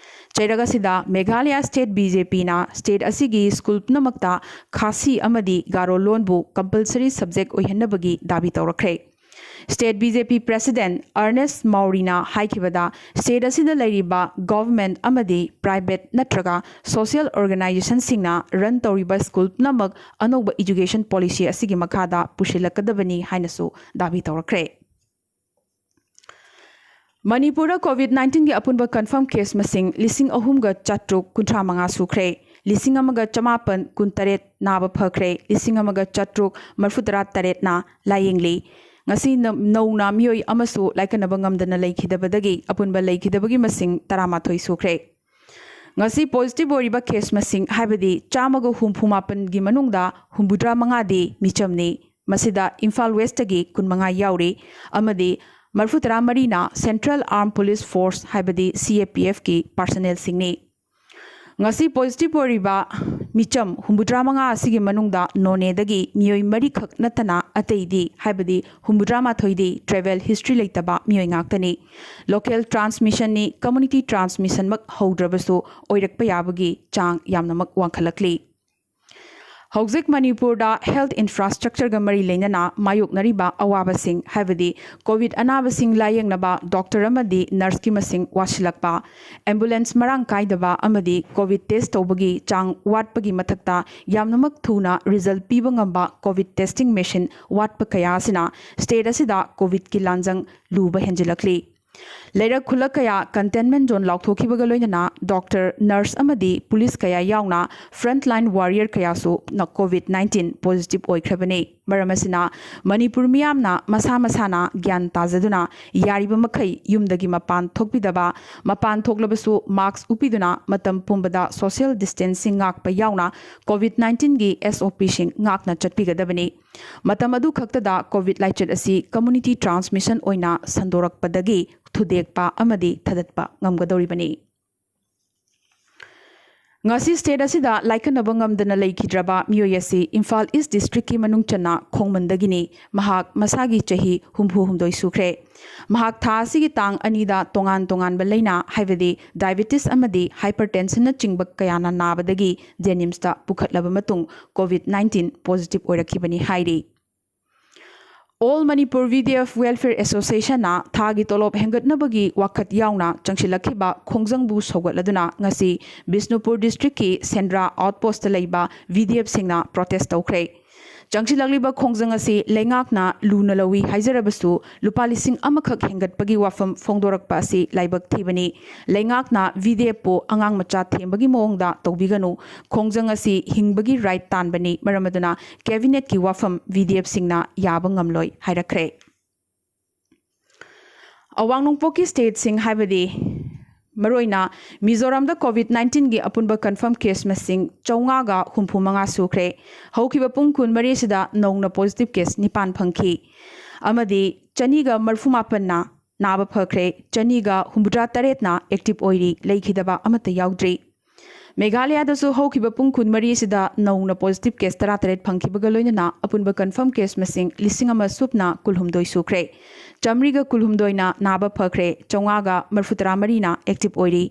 ꯆꯩꯔꯛ ꯑꯁꯤꯗ ꯃꯦꯘꯥꯂꯌꯥ ꯁ꯭ꯇꯦꯠ ꯕꯤ ꯖꯦ ꯄꯤꯅ ꯁ꯭ꯇꯦꯠ ꯑꯁꯤꯒꯤ ꯁ꯭ꯀꯨꯜ ꯄꯨꯝꯅꯃꯛꯇ ꯈꯥꯁꯤ ꯑꯃꯗꯤ ꯒꯥꯔꯣ ꯂꯣꯟꯕꯨ ꯀꯝꯄꯜꯁꯔꯤ ꯁꯕꯖꯦꯛ ꯑꯣꯏꯍꯟꯅꯕꯒꯤ ꯗꯥꯕꯤ ꯇꯧꯔꯛꯈ꯭ꯔꯦ꯫ State B J P president Ernest ꯃꯧꯔꯤꯅ ꯍꯥꯏꯈꯤꯕꯗ, ꯁ꯭ꯇꯦꯠ ꯑꯁꯤꯗ ꯂꯩꯔꯤꯕ ꯒꯚꯔꯟꯃꯦꯟꯠ ꯑꯃꯗꯤ ꯄ꯭ꯔꯥꯏꯚꯦꯠ ꯅꯠꯇ꯭ꯔꯒ ꯁꯣꯁꯤꯌꯦꯜ ꯑꯣꯔꯒꯅꯥꯏꯖꯦꯁꯟꯁꯤꯡꯅ ꯔꯟ ꯇꯧꯔꯤꯕ ꯁ꯭ꯀꯨꯜ ꯄꯨꯝꯅꯃꯛ ꯑꯅꯧꯕ ꯏꯖꯨꯀꯦꯁꯟ ꯄꯣꯂꯤꯁꯤ ꯑꯁꯤꯒꯤ ꯃꯈꯥꯗ ꯄꯨꯁꯤꯜꯂꯛꯀꯗꯕꯅꯤ ꯍꯥꯏꯅꯁꯨ ꯗꯥꯕꯤ ꯇꯧꯔꯛꯈ꯭ꯔꯦ꯫ ꯃꯅꯤꯄꯨꯔꯗ ꯀꯣꯚꯤꯗ ꯅꯥꯏꯟꯇꯤꯟꯒꯤ ꯑꯄꯨꯟꯕ ꯀꯟꯐꯥꯔꯝ ꯀꯦꯁ ꯃꯁꯤꯡ ꯂꯤꯁꯤꯡ ꯑꯍꯨꯝꯒ ꯆꯥꯇ꯭ꯔꯨꯛ ꯀꯨꯟꯊ꯭ꯔꯥ ꯃꯉꯥ ꯁꯨꯈ꯭ꯔꯦ꯫ ꯂꯤꯁꯤꯡ ꯑꯃꯒ ꯆꯃꯥꯄꯟ ꯀꯨꯟꯇꯔꯦꯠ ꯅꯥꯕ ꯐꯈ꯭ꯔꯦ꯫ ꯂꯤꯁꯤꯡ ꯑꯃꯒ ꯆꯥꯇ꯭ꯔꯨꯛ ꯃꯔꯤꯐꯨꯇꯔꯥ ꯇꯔꯦꯠꯅ ꯂꯥꯌꯦꯡꯂꯤ꯫ ꯉꯁꯤ ꯅ-, ꯅꯧꯅ ꯃꯤꯑꯣꯏ ꯑꯃꯁꯨ ꯂꯥꯏꯀꯠꯅꯕ ꯉꯝꯗꯅ ꯂꯩꯈꯤꯗꯕꯗꯒꯤ ꯑꯄꯨꯟꯕ ꯂꯩꯈꯤꯗꯕꯒꯤ ꯃꯁꯤꯡ ꯇꯔꯥꯃꯥꯊꯣꯏ ꯁꯨꯈ꯭ꯔꯦ꯫ ꯉꯁꯤ ꯄꯣꯖꯤꯇꯤꯚ ꯑꯣꯏꯔꯤꯕ ꯀꯦꯁ ꯃꯁꯤꯡ, ꯍꯥꯏꯕꯗꯤ ꯆꯥꯝꯃꯒ ꯍꯨꯝꯐꯨ ꯃꯥꯄꯟꯒꯤ ꯃꯅꯨꯡꯗ ꯍꯨꯝꯐꯨꯇꯔꯥ ꯃꯉꯥꯗꯤ ꯃꯤꯆꯝꯅꯤ꯫ ꯃꯁꯤꯗ ꯏꯝꯐꯥꯜ ꯋꯦꯁꯇꯒꯤ ꯀꯨꯟꯃꯉꯥ ꯌꯥꯎꯔꯤ ꯑꯃꯗꯤ ꯃꯔꯤꯐꯨꯇꯔꯥ ꯃꯔꯤꯅ ꯁꯦꯟꯇ꯭ꯔꯦꯜ ꯑꯥꯔꯝ ꯄꯨꯂꯤꯁ ꯐꯣꯔꯁ, ꯍꯥꯏꯕꯗꯤ ꯁꯤ ꯑꯦ ꯄꯤ ꯑꯦꯐꯀꯤ ꯄꯥꯔꯁꯅꯦꯜꯁꯤꯡꯅꯤ꯫ ꯉꯁꯤ ꯄꯣꯖꯤꯇꯤꯚ ꯑꯣꯏꯔꯤꯕ ꯃꯤꯆꯝ ꯍꯨꯝꯐꯨꯇꯔꯥ ꯃꯉꯥ ꯑꯁꯤꯒꯤ ꯃꯅꯨꯡꯗ ꯅꯣꯅꯦꯗꯒꯤ ꯃꯤꯑꯣꯏ ꯃꯔꯤꯈꯛ ꯅꯠꯇꯅ ꯑꯇꯩꯗꯤ, ꯍꯥꯏꯕꯗꯤ ꯍꯨꯝꯐꯨꯇꯔꯥ ꯃꯥꯊꯣꯏꯗꯤ ꯇ꯭ꯔꯦꯚꯦꯜ ꯍꯤꯁꯇ꯭ꯔꯤ ꯂꯩꯇꯕ ꯃꯤꯑꯣꯏ ꯉꯥꯛꯇꯅꯤ꯫ ꯂꯣꯀꯦꯜ ꯇ꯭ꯔꯥꯟꯁꯃꯤꯁꯟꯅꯤ, ꯀꯝꯃ꯭ꯌꯨꯅꯤꯇꯤ ꯇ꯭ꯔꯥꯟꯁꯃꯤꯁꯟꯃꯛ ꯍꯧꯗ꯭ꯔꯕꯁꯨ ꯑꯣꯏꯔꯛꯄ ꯌꯥꯕꯒꯤ ꯆꯥꯡ ꯌꯥꯝꯅꯃꯛ ꯋꯥꯡꯈꯠꯂꯛꯂꯤ꯫ ꯍꯧꯖꯤꯛ ꯃꯅꯤꯄꯨꯔꯗ ꯍꯦꯜꯊ ꯏꯟꯐ꯭ꯔꯥꯁ꯭ꯇ꯭ꯔꯛꯆꯔꯒ ꯃꯔꯤ ꯂꯩꯅꯅ ꯃꯥꯌꯣꯛꯅꯔꯤꯕ ꯑꯋꯥꯕꯁꯤꯡ, ꯍꯥꯏꯕꯗꯤ ꯀꯣꯚꯤꯗ ꯑꯅꯥꯕꯁꯤꯡ ꯂꯥꯌꯦꯡꯅꯕ ꯗꯣꯛꯇꯔ ꯑꯃꯗꯤ ꯅꯔꯁꯀꯤ ꯃꯁꯤꯡ ꯋꯥꯠꯁꯤꯜꯂꯛꯄ, ꯑꯦꯝꯕꯨꯂꯦꯟꯁ ꯃꯔꯥꯡ ꯀꯥꯏꯗꯕ ꯑꯃꯗꯤ ꯀꯣꯚꯤꯗ ꯇꯦꯁ ꯇꯧꯕꯒꯤ ꯆꯥꯡ ꯋꯥꯠꯄꯒꯤ ꯃꯊꯛꯇ ꯌꯥꯝꯅꯃꯛ ꯊꯨꯅ ꯔꯤꯖꯜꯠ ꯄꯤꯕ ꯉꯝꯕ ꯀꯣꯚꯤꯗ ꯇꯦꯁꯇꯤꯡ ꯃꯦꯁꯤꯟ ꯋꯥꯠꯄ ꯀꯌꯥ ꯑꯁꯤꯅ ꯁ꯭ꯇꯦꯠ ꯑꯁꯤꯗ ꯀꯣꯚꯤꯗꯀꯤ ꯂꯥꯟꯖꯪ ꯂꯨꯕ ꯍꯦꯟꯖꯤꯜꯂꯛꯂꯤ꯫ ꯂꯩꯔꯛ ꯈꯨꯜꯂꯛ ꯀꯌꯥ containment zone ꯂꯥꯎꯊꯣꯛꯈꯤꯕꯒ ꯂꯣꯏꯅꯅ doctor, nurse ꯑꯃꯗꯤ police ꯀꯌꯥ ꯌꯥꯎꯅ frontline warrior ꯀꯌꯥꯁꯨ ꯅ-, COVID nineteen positive ꯑꯣꯏꯈ꯭ꯔꯕꯅꯤ꯫ ꯃꯔꯝ ꯑꯁꯤꯅ ꯃꯅꯤꯄꯨꯔ ꯃꯤꯌꯥꯝꯅ ꯃꯁꯥ ꯃꯁꯥꯅ ꯒ꯭ꯌꯥꯟ ꯇꯥꯖꯗꯨꯅ ꯌꯥꯔꯤꯕ ꯃꯈꯩ ꯌꯨꯝꯗꯒꯤ ꯃꯄꯥꯟ ꯊꯣꯛꯄꯤꯗꯕ, ꯃꯄꯥꯟ ꯊꯣꯛꯂꯕꯁꯨ mask ꯎꯞꯄꯤꯗꯨꯅ ꯃꯇꯝ ꯄꯨꯝꯕꯗ social distancing ꯉꯥꯛꯄ ꯌꯥꯎꯅ COVID nineteenꯒꯤ SOPꯁꯤꯡ ꯉꯥꯛꯅ ꯆꯠꯄꯤꯒꯗꯕꯅꯤ꯫ ꯃꯇꯝ ꯑꯗꯨ ꯈꯛꯇꯗ COVID ꯂꯥꯏꯆꯠ ꯑꯁꯤ community transmission ꯑꯣꯏꯅ ꯁꯟꯗꯣꯔꯛꯄꯗꯒꯤ ꯊꯨꯗꯦꯛꯄ ꯑꯃꯗꯤ ꯊꯗꯠꯄ ꯉꯝꯒꯗꯧꯔꯤꯕꯅꯤ꯫ ꯉꯁꯤ state ꯑꯁꯤꯗ ꯂꯥꯏꯀꯠꯅꯕ ꯉꯝꯗꯅ ꯂꯩꯈꯤꯗ꯭ꯔꯕ ꯃꯤꯑꯣꯏ ꯑꯁꯤ ꯏꯝꯐꯥꯜ East districtꯀꯤ ꯃꯅꯨꯡ ꯆꯟꯅ ꯈꯣꯡꯃꯟꯗꯒꯤꯅꯤ꯫ ꯃꯍꯥꯛ ꯃꯁꯥꯒꯤ ꯆꯍꯤ ꯍꯨꯝꯐꯨ ꯍꯨꯝꯗꯣꯏ ꯁꯨꯈ꯭ꯔꯦ꯫ ꯃꯍꯥꯛ ꯊꯥ ꯑꯁꯤꯒꯤ ꯇꯥꯡ ꯑꯅꯤꯗ ꯇꯣꯉꯥꯟ ꯇꯣꯉꯥꯟꯕ ꯂꯥꯏꯅꯥ, ꯍꯥꯏꯕꯗꯤ diabetes ꯑꯃꯗꯤ hypertensionꯅꯆꯤꯡꯕ ꯀꯌꯥꯅ ꯅꯥꯕꯗꯒꯤ JNIMSꯇ ꯄꯨꯈꯠꯂꯕ ꯃꯇꯨꯡ COVID nineteen positive ꯑꯣꯏꯔꯛꯈꯤꯕꯅꯤ ꯍꯥꯏꯔꯤ꯫ All Manipur VDF Welfare Associationꯅ ꯊꯥꯒꯤ ꯇꯣꯂꯣꯞ ꯍꯦꯟꯒꯠꯅꯕꯒꯤ ꯋꯥꯈꯠ ꯌꯥꯎꯅ ꯆꯪꯁꯤꯜꯂꯛꯈꯤꯕ ꯈꯣꯡꯖꯪꯕꯨ ꯁꯧꯒꯠꯂꯗꯨꯅ ꯉꯁꯤ ꯕꯤꯁꯅꯨꯄꯨꯔ districtꯀꯤ ꯁꯦꯟꯗ꯭ꯔꯥ outpostꯇ ꯂꯩꯕ VDFꯁꯤꯡꯅ protest ꯇꯧꯈ꯭ꯔꯦ꯫ ꯆꯪꯁꯤꯜꯂꯛꯂꯤꯕ ꯈꯣꯡꯖꯪ ꯑꯁꯤ ꯂꯩꯉꯥꯛꯅ ꯂꯨꯅ ꯂꯧꯏ ꯍꯥꯏꯖꯔꯕꯁꯨ, ꯂꯨꯄꯥ ꯂꯤꯁꯤꯡ ꯑꯃꯈꯛ ꯍꯦꯟꯒꯠꯄꯒꯤ ꯋꯥꯐꯝ ꯐꯣꯡꯗꯣꯔꯛꯄ ꯑꯁꯤ ꯂꯥꯏꯕꯛ ꯊꯤꯕꯅꯤ꯫ ꯂꯩꯉꯥꯛꯅ VDFꯄꯨ ꯑꯉꯥꯡ ꯃꯆꯥ ꯊꯦꯝꯕꯒꯤ ꯃꯑꯣꯡꯗ ꯇꯧꯕꯤꯒꯅꯨ꯫ ꯈꯣꯡꯖꯪ ꯑꯁꯤ ꯍꯤꯡꯕꯒꯤ right ꯇꯥꯟꯕꯅꯤ꯫ ꯃꯔꯝ ꯑꯗꯨꯅ cabinetꯀꯤ ꯋꯥꯐꯝ VDFꯁꯤꯡꯅ ꯌꯥꯕ ꯉꯝꯂꯣꯏ ꯍꯥꯏꯔꯛꯈ꯭ꯔꯦ꯫ ꯑꯋꯥꯡ ꯅꯣꯡꯄꯣꯛꯀꯤ stateꯁꯤꯡ, ꯍꯥꯏꯕꯗꯤ ꯃꯔꯨꯑꯣꯏꯅ ꯃꯤꯖꯣꯔꯥꯝꯗ COVID nineteenꯒꯤ ꯑꯄꯨꯟꯕ confirm case ꯃꯁꯤꯡ ꯆꯥꯝꯃꯉꯥꯒ ꯍꯨꯝꯐꯨ ꯃꯉꯥ ꯁꯨꯈ꯭ꯔꯦ꯫ ꯍꯧꯈꯤꯕ ꯄꯨꯡ ꯀꯨꯟꯃꯔꯤ ꯑꯁꯤꯗ ꯅꯧꯅ positive case ꯅꯤꯄꯥꯟ ꯐꯪꯈꯤ ꯑꯃꯗꯤ ꯆꯅꯤꯒ ꯃꯔꯤꯐꯨ ꯃꯥꯄꯟꯅ ꯅꯥꯕ ꯐꯈ꯭ꯔꯦ, ꯆꯅꯤꯒ ꯍꯨꯝꯐꯨꯇꯔꯥ ꯇꯔꯦꯠꯅ active ꯑꯣꯏꯔꯤ, ꯂꯩꯈꯤꯗꯕ ꯑꯃꯠꯇ ꯌꯥꯎꯗ꯭ꯔꯤ꯫ ꯃꯦꯘꯥꯂꯌꯥꯗꯁꯨ ꯍꯧꯈꯤꯕ ꯄꯨꯡ ꯀꯨꯟꯃꯔꯤ ꯑꯁꯤꯗ ꯅꯧꯅ positive case ꯇꯔꯥꯇꯔꯦꯠ ꯐꯪꯈꯤꯕꯒ ꯂꯣꯏꯅꯅ ꯑꯄꯨꯟꯕ confirm case ꯃꯁꯤꯡ ꯂꯤꯁꯤꯡ ꯑꯃ ꯁꯨꯞꯅ ꯀꯨꯟꯍꯨꯝꯗꯣꯏ ꯁꯨꯈ꯭ꯔꯦ꯫ ꯆꯥꯃꯔꯤꯒ ꯀꯨꯟꯍꯨꯝꯗꯣꯏꯅ ꯅꯥꯕ ꯐꯈ꯭ꯔꯦ, ꯆꯥꯝꯃꯉꯥꯒ ꯃꯔꯤꯐꯨꯇꯔꯥ ꯃꯔꯤꯅ active ꯑꯣꯏꯔꯤ꯫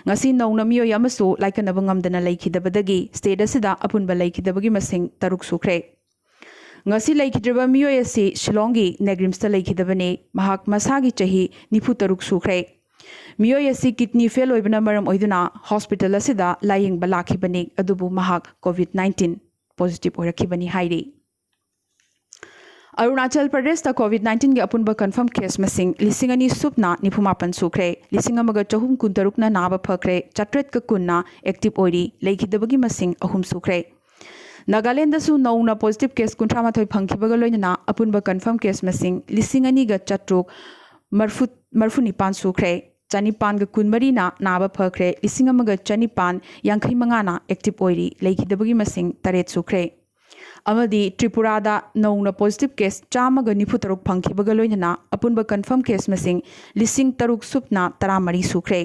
ꯉꯁꯤ ꯅꯧꯅ ꯃꯤꯑꯣꯏ ꯑꯃꯁꯨ ꯂꯥꯏꯀꯠꯅꯕ ꯉꯝꯗꯅ ꯂꯩꯈꯤꯗꯕꯗꯒꯤ state ꯑꯁꯤꯗ ꯑꯄꯨꯟꯕ ꯂꯩꯈꯤꯗꯕꯒꯤ ꯃꯁꯤꯡ ꯇꯔꯨꯛ ꯁꯨꯈ꯭ꯔꯦ꯫ ꯉꯁꯤ ꯂꯩꯈꯤꯗ꯭ꯔꯕ ꯃꯤꯑꯣꯏ ꯑꯁꯤ ꯁꯤꯂꯣꯡꯒꯤ ꯅꯦꯒ꯭ꯔꯤꯝꯁꯇ ꯂꯩꯈꯤꯗꯕꯅꯤ꯫ ꯃꯍꯥꯛ ꯃꯁꯥꯒꯤ ꯆꯍꯤ ꯅꯤꯐꯨ ꯇꯔꯨꯛ ꯁꯨꯈ꯭ꯔꯦ꯫ ꯃꯤꯑꯣꯏ ꯑꯁꯤ kidney fail ꯑꯣꯏꯕꯅ ꯃꯔꯝ ꯑꯣꯏꯗꯨꯅ hospital ꯑꯁꯤꯗ ꯂꯥꯌꯦꯡꯕ ꯂꯥꯛꯈꯤꯕꯅꯤ, ꯑꯗꯨꯕꯨ ꯃꯍꯥꯛ COVID nineteen positive ꯑꯣꯏꯔꯛꯈꯤꯕꯅꯤ ꯍꯥꯏꯔꯤ꯫ ꯑꯔꯨꯅꯥꯆꯜ ꯄ꯭ꯔꯗꯦꯁꯇ ꯀꯣꯚꯤꯗ ꯅꯥꯏꯟꯇꯤꯟꯒꯤ ꯑꯄꯨꯟꯕ ꯀꯟꯐꯥꯔꯝ ꯀꯦꯁ ꯃꯁꯤꯡ ꯂꯤꯁꯤꯡ ꯑꯅꯤ ꯁꯨꯞꯅ ꯅꯤꯐꯨ ꯃꯥꯄꯟ ꯁꯨꯈ꯭ꯔꯦ꯫ ꯂꯤꯁꯤꯡ ꯑꯃꯒ ꯆꯍꯨꯝ ꯀꯨꯟꯇꯔꯨꯛꯅ ꯅꯥꯕ ꯐꯈ꯭ꯔꯦ꯫ ꯆꯥꯇ꯭ꯔꯦꯠꯀ ꯀꯨꯟꯅ ꯑꯦꯛꯇꯤꯚ ꯑꯣꯏꯔꯤ꯫ ꯂꯩꯈꯤꯗꯕꯒꯤ ꯃꯁꯤꯡ ꯑꯍꯨꯝ ꯁꯨꯈ꯭ꯔꯦ꯫ ꯅꯥꯒꯥꯂꯦꯟꯗꯁꯨ ꯅꯧꯅ ꯄꯣꯖꯤꯇꯤꯚ ꯀꯦꯁ ꯀꯨꯟꯊ꯭ꯔꯥ ꯃꯥꯊꯣꯏ ꯐꯪꯈꯤꯕꯒ ꯂꯣꯏꯅꯅ ꯑꯄꯨꯟꯕ ꯀꯟꯐꯥꯔꯝ ꯀꯦꯁ ꯃꯁꯤꯡ ꯂꯤꯁꯤꯡ ꯑꯅꯤꯒ ꯆꯥꯇ꯭ꯔꯨꯛ ꯃꯔꯐꯨ ꯃꯔꯐꯨ ꯅꯤꯄꯥꯟ ꯁꯨꯈ꯭ꯔꯦ꯫ ꯆꯅꯤꯄꯥꯟꯒ ꯀꯨꯟꯃꯔꯤꯅ ꯅꯥꯕ ꯐꯈ꯭ꯔꯦ꯫ ꯂꯤꯁꯤꯡ ꯑꯃꯒ ꯆꯅꯤꯄꯥꯟ ꯌꯥꯡꯈꯩ ꯃꯉꯥꯅ ꯑꯦꯛꯇꯤꯚ ꯑꯣꯏꯔꯤ꯫ ꯂꯩꯈꯤꯗꯕꯒꯤ ꯃꯁꯤꯡ ꯇꯔꯦꯠ ꯁꯨꯈ꯭ꯔꯦ꯫ ꯑꯃꯗꯤ ꯇ꯭ꯔꯤꯄꯨꯔꯥꯗ ꯅꯧꯅ ꯄꯣꯖꯤꯇꯤꯚ ꯀꯦꯁ ꯆꯥꯝꯃꯒ ꯅꯤꯐꯨ ꯇꯔꯨꯛ ꯐꯪꯈꯤꯕꯒ ꯂꯣꯏꯅꯅ ꯑꯄꯨꯟꯕ ꯀꯟꯐꯥꯔꯝ ꯀꯦꯁ ꯃꯁꯤꯡ ꯂꯤꯁꯤꯡ ꯇꯔꯨꯛ ꯁꯨꯞꯅ ꯇꯔꯥ ꯃꯔꯤ ꯁꯨꯈ꯭ꯔꯦ꯫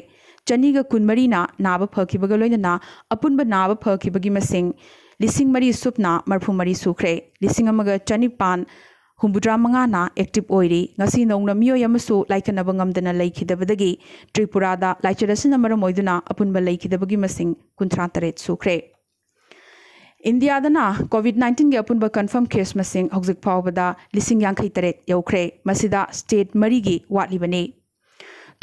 ꯆꯅꯤꯒ ꯀꯨꯟꯃꯔꯤꯅ ꯅꯥꯕ ꯐꯈꯤꯕꯒ ꯂꯣꯏꯅꯅ ꯑꯄꯨꯟꯕ ꯅꯥꯕ ꯐꯈꯤꯕꯒꯤ ꯃꯁꯤꯡ ꯂꯤꯁꯤꯡ ꯃꯔꯤ ꯁꯨꯞꯅ ꯃꯔꯐꯨ ꯃꯔꯤ ꯁꯨꯈ꯭ꯔꯦ꯫ ꯂꯤꯁꯤꯡ ꯑꯃꯒ ꯆꯅꯤꯄꯥꯟ ꯍꯨꯝꯐꯨꯇꯔꯥ ꯃꯉꯥꯅ ꯑꯦꯛꯇꯤꯚ ꯑꯣꯏꯔꯤ꯫ ꯉꯁꯤ ꯅꯧꯅ ꯃꯤꯑꯣꯏ ꯑꯃꯁꯨ ꯂꯥꯏꯀꯠꯅꯕ ꯉꯝꯗꯅ ꯂꯩꯈꯤꯗꯕꯗꯒꯤ ꯇ꯭ꯔꯤꯄꯨꯔꯥꯗ ꯂꯥꯏꯆꯠ ꯑꯁꯤꯅ ꯃꯔꯝ ꯑꯣꯏꯗꯨꯅ ꯑꯄꯨꯟꯕ ꯂꯩꯈꯤꯗꯕꯒꯤ ꯃꯁꯤꯡ ꯀꯨꯟꯊ꯭ꯔꯥ ꯇꯔꯦꯠ ꯁꯨꯈ꯭ꯔꯦ꯫ ꯏꯟꯗꯤꯌꯥꯗꯅ ꯀꯣꯚꯤꯗ ꯅꯥꯏꯟꯇꯤꯟꯒꯤ ꯑꯄꯨꯟꯕ ꯀꯟꯐꯥꯔꯝ ꯀꯦꯁ ꯃꯁꯤꯡ ꯍꯧꯖꯤꯛ ꯐꯥꯎꯕꯗ ꯂꯤꯁꯤꯡ ꯌꯥꯡꯈꯩ ꯇꯔꯦꯠ ꯌꯧꯈ꯭ꯔꯦ꯫ ꯃꯁꯤꯗ ꯁ꯭ꯇꯦꯠ ꯃꯔꯤꯒꯤ ꯋꯥꯠꯂꯤꯕꯅꯤ꯫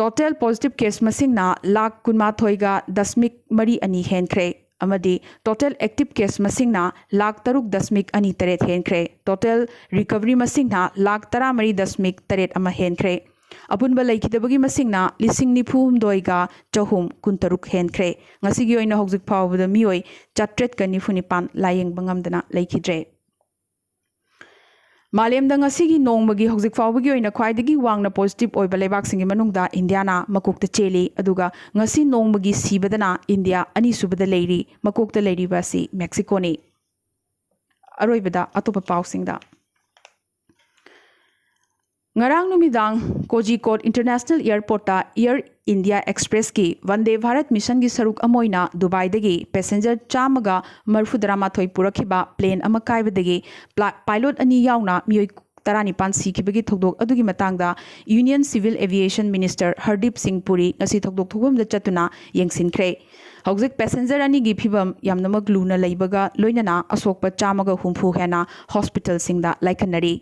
ꯇꯣꯇꯦꯜ ꯄꯣꯖꯤꯇꯤꯚ ꯀꯦꯁ ꯃꯁꯤꯡꯅ ꯂꯥꯈ ꯀꯨꯟꯃꯥꯊꯣꯏꯒ ꯗꯁꯃꯤꯛ ꯃꯔꯤ ꯑꯅꯤ ꯍꯦꯟꯈ꯭ꯔꯦ꯫ ꯑꯃꯗꯤ ꯇꯣꯇꯦꯜ ꯑꯦꯛꯇꯤꯚ ꯀꯦꯁ ꯃꯁꯤꯡꯅ ꯂꯥꯈ ꯇꯔꯨꯛ ꯗꯁꯃꯤꯛ ꯑꯅꯤ ꯇꯔꯦꯠ ꯍꯦꯟꯈ꯭ꯔꯦ꯫ ꯇꯣꯇꯦꯜ ꯔꯤꯀꯚꯔꯤ ꯃꯁꯤꯡꯅ ꯂꯥꯈ ꯇꯔꯥꯃꯔꯤ ꯗꯁꯃꯤꯛ ꯇꯔꯦꯠ ꯑꯃ ꯍꯦꯟꯈ꯭ꯔꯦ꯫ ꯑꯄꯨꯟꯕ ꯂꯩꯈꯤꯗꯕꯒꯤ ꯃꯁꯤꯡꯅ ꯂꯤꯁꯤꯡ ꯅꯤꯐꯨ ꯍꯨꯝꯗꯣꯏꯒ ꯆꯍꯨꯝ ꯀꯨꯟꯇꯔꯨꯛ ꯍꯦꯟꯈ꯭ꯔꯦ꯫ ꯉꯁꯤꯒꯤ ꯑꯣꯏꯅ ꯍꯧꯖꯤꯛ ꯐꯥꯎꯕꯗ ꯃꯤꯑꯣꯏ ꯆꯥꯇ꯭ꯔꯦꯠꯀ ꯅꯤꯐꯨ ꯅꯤꯄꯥꯟ ꯂꯥꯌꯦꯡꯕ ꯉꯝꯗꯅ ꯂꯩꯈꯤꯗ꯭ꯔꯦ꯫ ꯃꯥꯂꯦꯝꯗ ꯉꯁꯤꯒꯤ ꯅꯣꯡꯃꯒꯤ ꯍꯧꯖꯤꯛ ꯐꯥꯎꯕꯒꯤ ꯑꯣꯏꯅ ꯈ꯭ꯋꯥꯏꯗꯒꯤ ꯋꯥꯡꯅ ꯄꯣꯖꯤꯇꯤꯚ ꯑꯣꯏꯕ ꯂꯩꯕꯥꯛꯁꯤꯡꯒꯤ ꯃꯅꯨꯡꯗ ꯏꯟꯗꯤꯌꯥꯅ ꯃꯀꯣꯛꯇ ꯆꯦꯜꯂꯤ, ꯑꯗꯨꯒ ꯉꯁꯤ ꯅꯣꯡꯃꯒꯤ ꯁꯤꯕꯗꯅ ꯏꯟꯗꯤꯌꯥ ꯑꯅꯤꯁꯨꯕꯗ ꯂꯩꯔꯤ꯫ ꯃꯀꯣꯛꯇ ꯂꯩꯔꯤꯕ ꯑꯁꯤ ꯃꯦꯛꯁꯤꯀꯣꯅꯤ꯫ ꯑꯔꯣꯏꯕꯗ ꯑꯇꯣꯞꯄ ꯄꯥꯎꯁꯤꯡꯗ꯫ ꯉꯔꯥꯡ ꯅꯨꯃꯤꯗꯥꯡ Kozhikode international ꯏꯌꯥꯔꯄꯣꯔꯠꯇ year India ꯑꯦꯛꯁꯄ꯭ꯔꯦꯁꯀꯤ ꯋꯟꯗꯦ Bharat ꯃꯤꯁꯟꯒꯤ ꯁꯔꯨꯛ ꯑꯃ ꯑꯣꯏꯅ ꯗꯨꯕꯥꯏꯗꯒꯤ ꯄꯦꯁꯦꯟꯖꯔ ꯆꯥꯝꯃꯒ ꯃꯔꯐꯨꯇꯔꯥ ꯃꯥꯊꯣꯏ ꯄꯨꯔꯛꯈꯤꯕ ꯄ꯭ꯂꯦꯟ ꯑꯃ ꯀꯥꯏꯕꯗꯒꯤ ꯄ꯭ꯂꯥ-, ꯄꯥꯏꯂꯣꯠ ꯑꯅꯤ ꯌꯥꯎꯅ ꯃꯤꯑꯣꯏ ꯇꯔꯥꯅꯤꯄꯥꯟ ꯁꯤꯈꯤꯕꯒꯤ ꯊꯧꯗꯣꯛ ꯑꯗꯨꯒꯤ ꯃꯇꯥꯡꯗ union civil aviation minister Hardeep ꯁꯤꯡ ꯄꯨꯔꯤ ꯉꯁꯤ ꯊꯧꯗꯣꯛ ꯊꯣꯛꯐꯝꯗ ꯆꯠꯇꯨꯅ ꯌꯦꯡꯁꯤꯟꯈ꯭ꯔꯦ꯫ ꯍꯧꯖꯤꯛ ꯄꯦꯁꯦꯟꯖꯔ ꯑꯅꯤꯒꯤ ꯐꯤꯕꯝ ꯌꯥꯝꯅꯃꯛ ꯂꯨꯅ ꯂꯩꯕꯒ ꯂꯣꯏꯅꯅ ꯑꯁꯣꯛꯄ ꯆꯥꯝꯃꯒ ꯍꯨꯝꯐꯨ ꯍꯦꯟꯅ ꯍꯣꯁꯄꯤꯇꯥꯜꯁꯤꯡꯗ ꯂꯥꯏꯀꯠꯅꯔꯤ꯫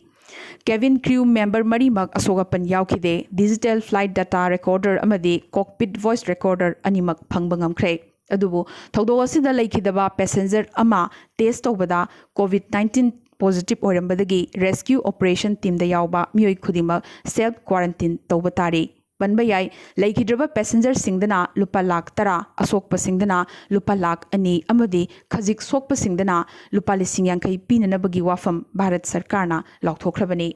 ꯀꯦꯕꯤꯟ ꯀ꯭ꯔꯤꯎ ꯃꯦꯝꯕꯔ ꯃꯔꯤꯃꯛ ꯑꯁꯣꯛ ꯑꯄꯟ ꯌꯥꯎꯈꯤꯗꯦ꯫ ꯗꯤꯖꯤꯇꯦꯜ ꯐ꯭ꯂꯥꯏꯠ ꯗꯇꯥ ꯔꯦꯀꯣꯔꯗꯔ ꯑꯃꯗꯤ ꯀꯣꯛꯄꯤꯠ ꯚꯣꯏꯁ ꯔꯦꯀꯣꯔꯗꯔ ꯑꯅꯤꯃꯛ ꯐꯪꯕ ꯉꯝꯈ꯭ꯔꯦ꯫ ꯑꯗꯨꯕꯨ ꯊꯧꯗꯣꯛ ꯑꯁꯤꯗ ꯂꯩꯈꯤꯗꯕ ꯄꯦꯁꯦꯟꯖꯔ ꯑꯃ ꯇꯦꯁ ꯇꯧꯕꯗ COVID nineteen positive ꯑꯣꯏꯔꯝꯕꯗꯒꯤ rescue operation teamꯗ ꯌꯥꯎꯕ ꯃꯤꯑꯣꯏ ꯈꯨꯗꯤꯡꯃꯛ self quarantine ꯇꯧꯕ ꯇꯥꯔꯤ꯫ ꯄꯟꯕ ꯌꯥꯏ, ꯂꯩꯈꯤꯗ꯭ꯔꯕ passengerꯁꯤꯡꯗꯅ ꯂꯨꯄꯥ ꯂꯥꯈ ꯇꯔꯥ, ꯑꯁꯣꯛꯄꯁꯤꯡꯗꯅ ꯂꯨꯄꯥ ꯂꯥꯈ ꯑꯅꯤ ꯑꯃꯗꯤ ꯈꯖꯤꯛ ꯁꯣꯛꯄꯁꯤꯡꯗꯅ ꯂꯨꯄꯥ ꯂꯤꯁꯤꯡ ꯌꯥꯡꯈꯩ ꯄꯤꯅꯅꯕꯒꯤ ꯋꯥꯐꯝ ꯚꯥꯔꯠ ꯁꯔꯀꯥꯔꯅ ꯂꯥꯎꯊꯣꯛꯈ꯭ꯔꯕꯅꯤ꯫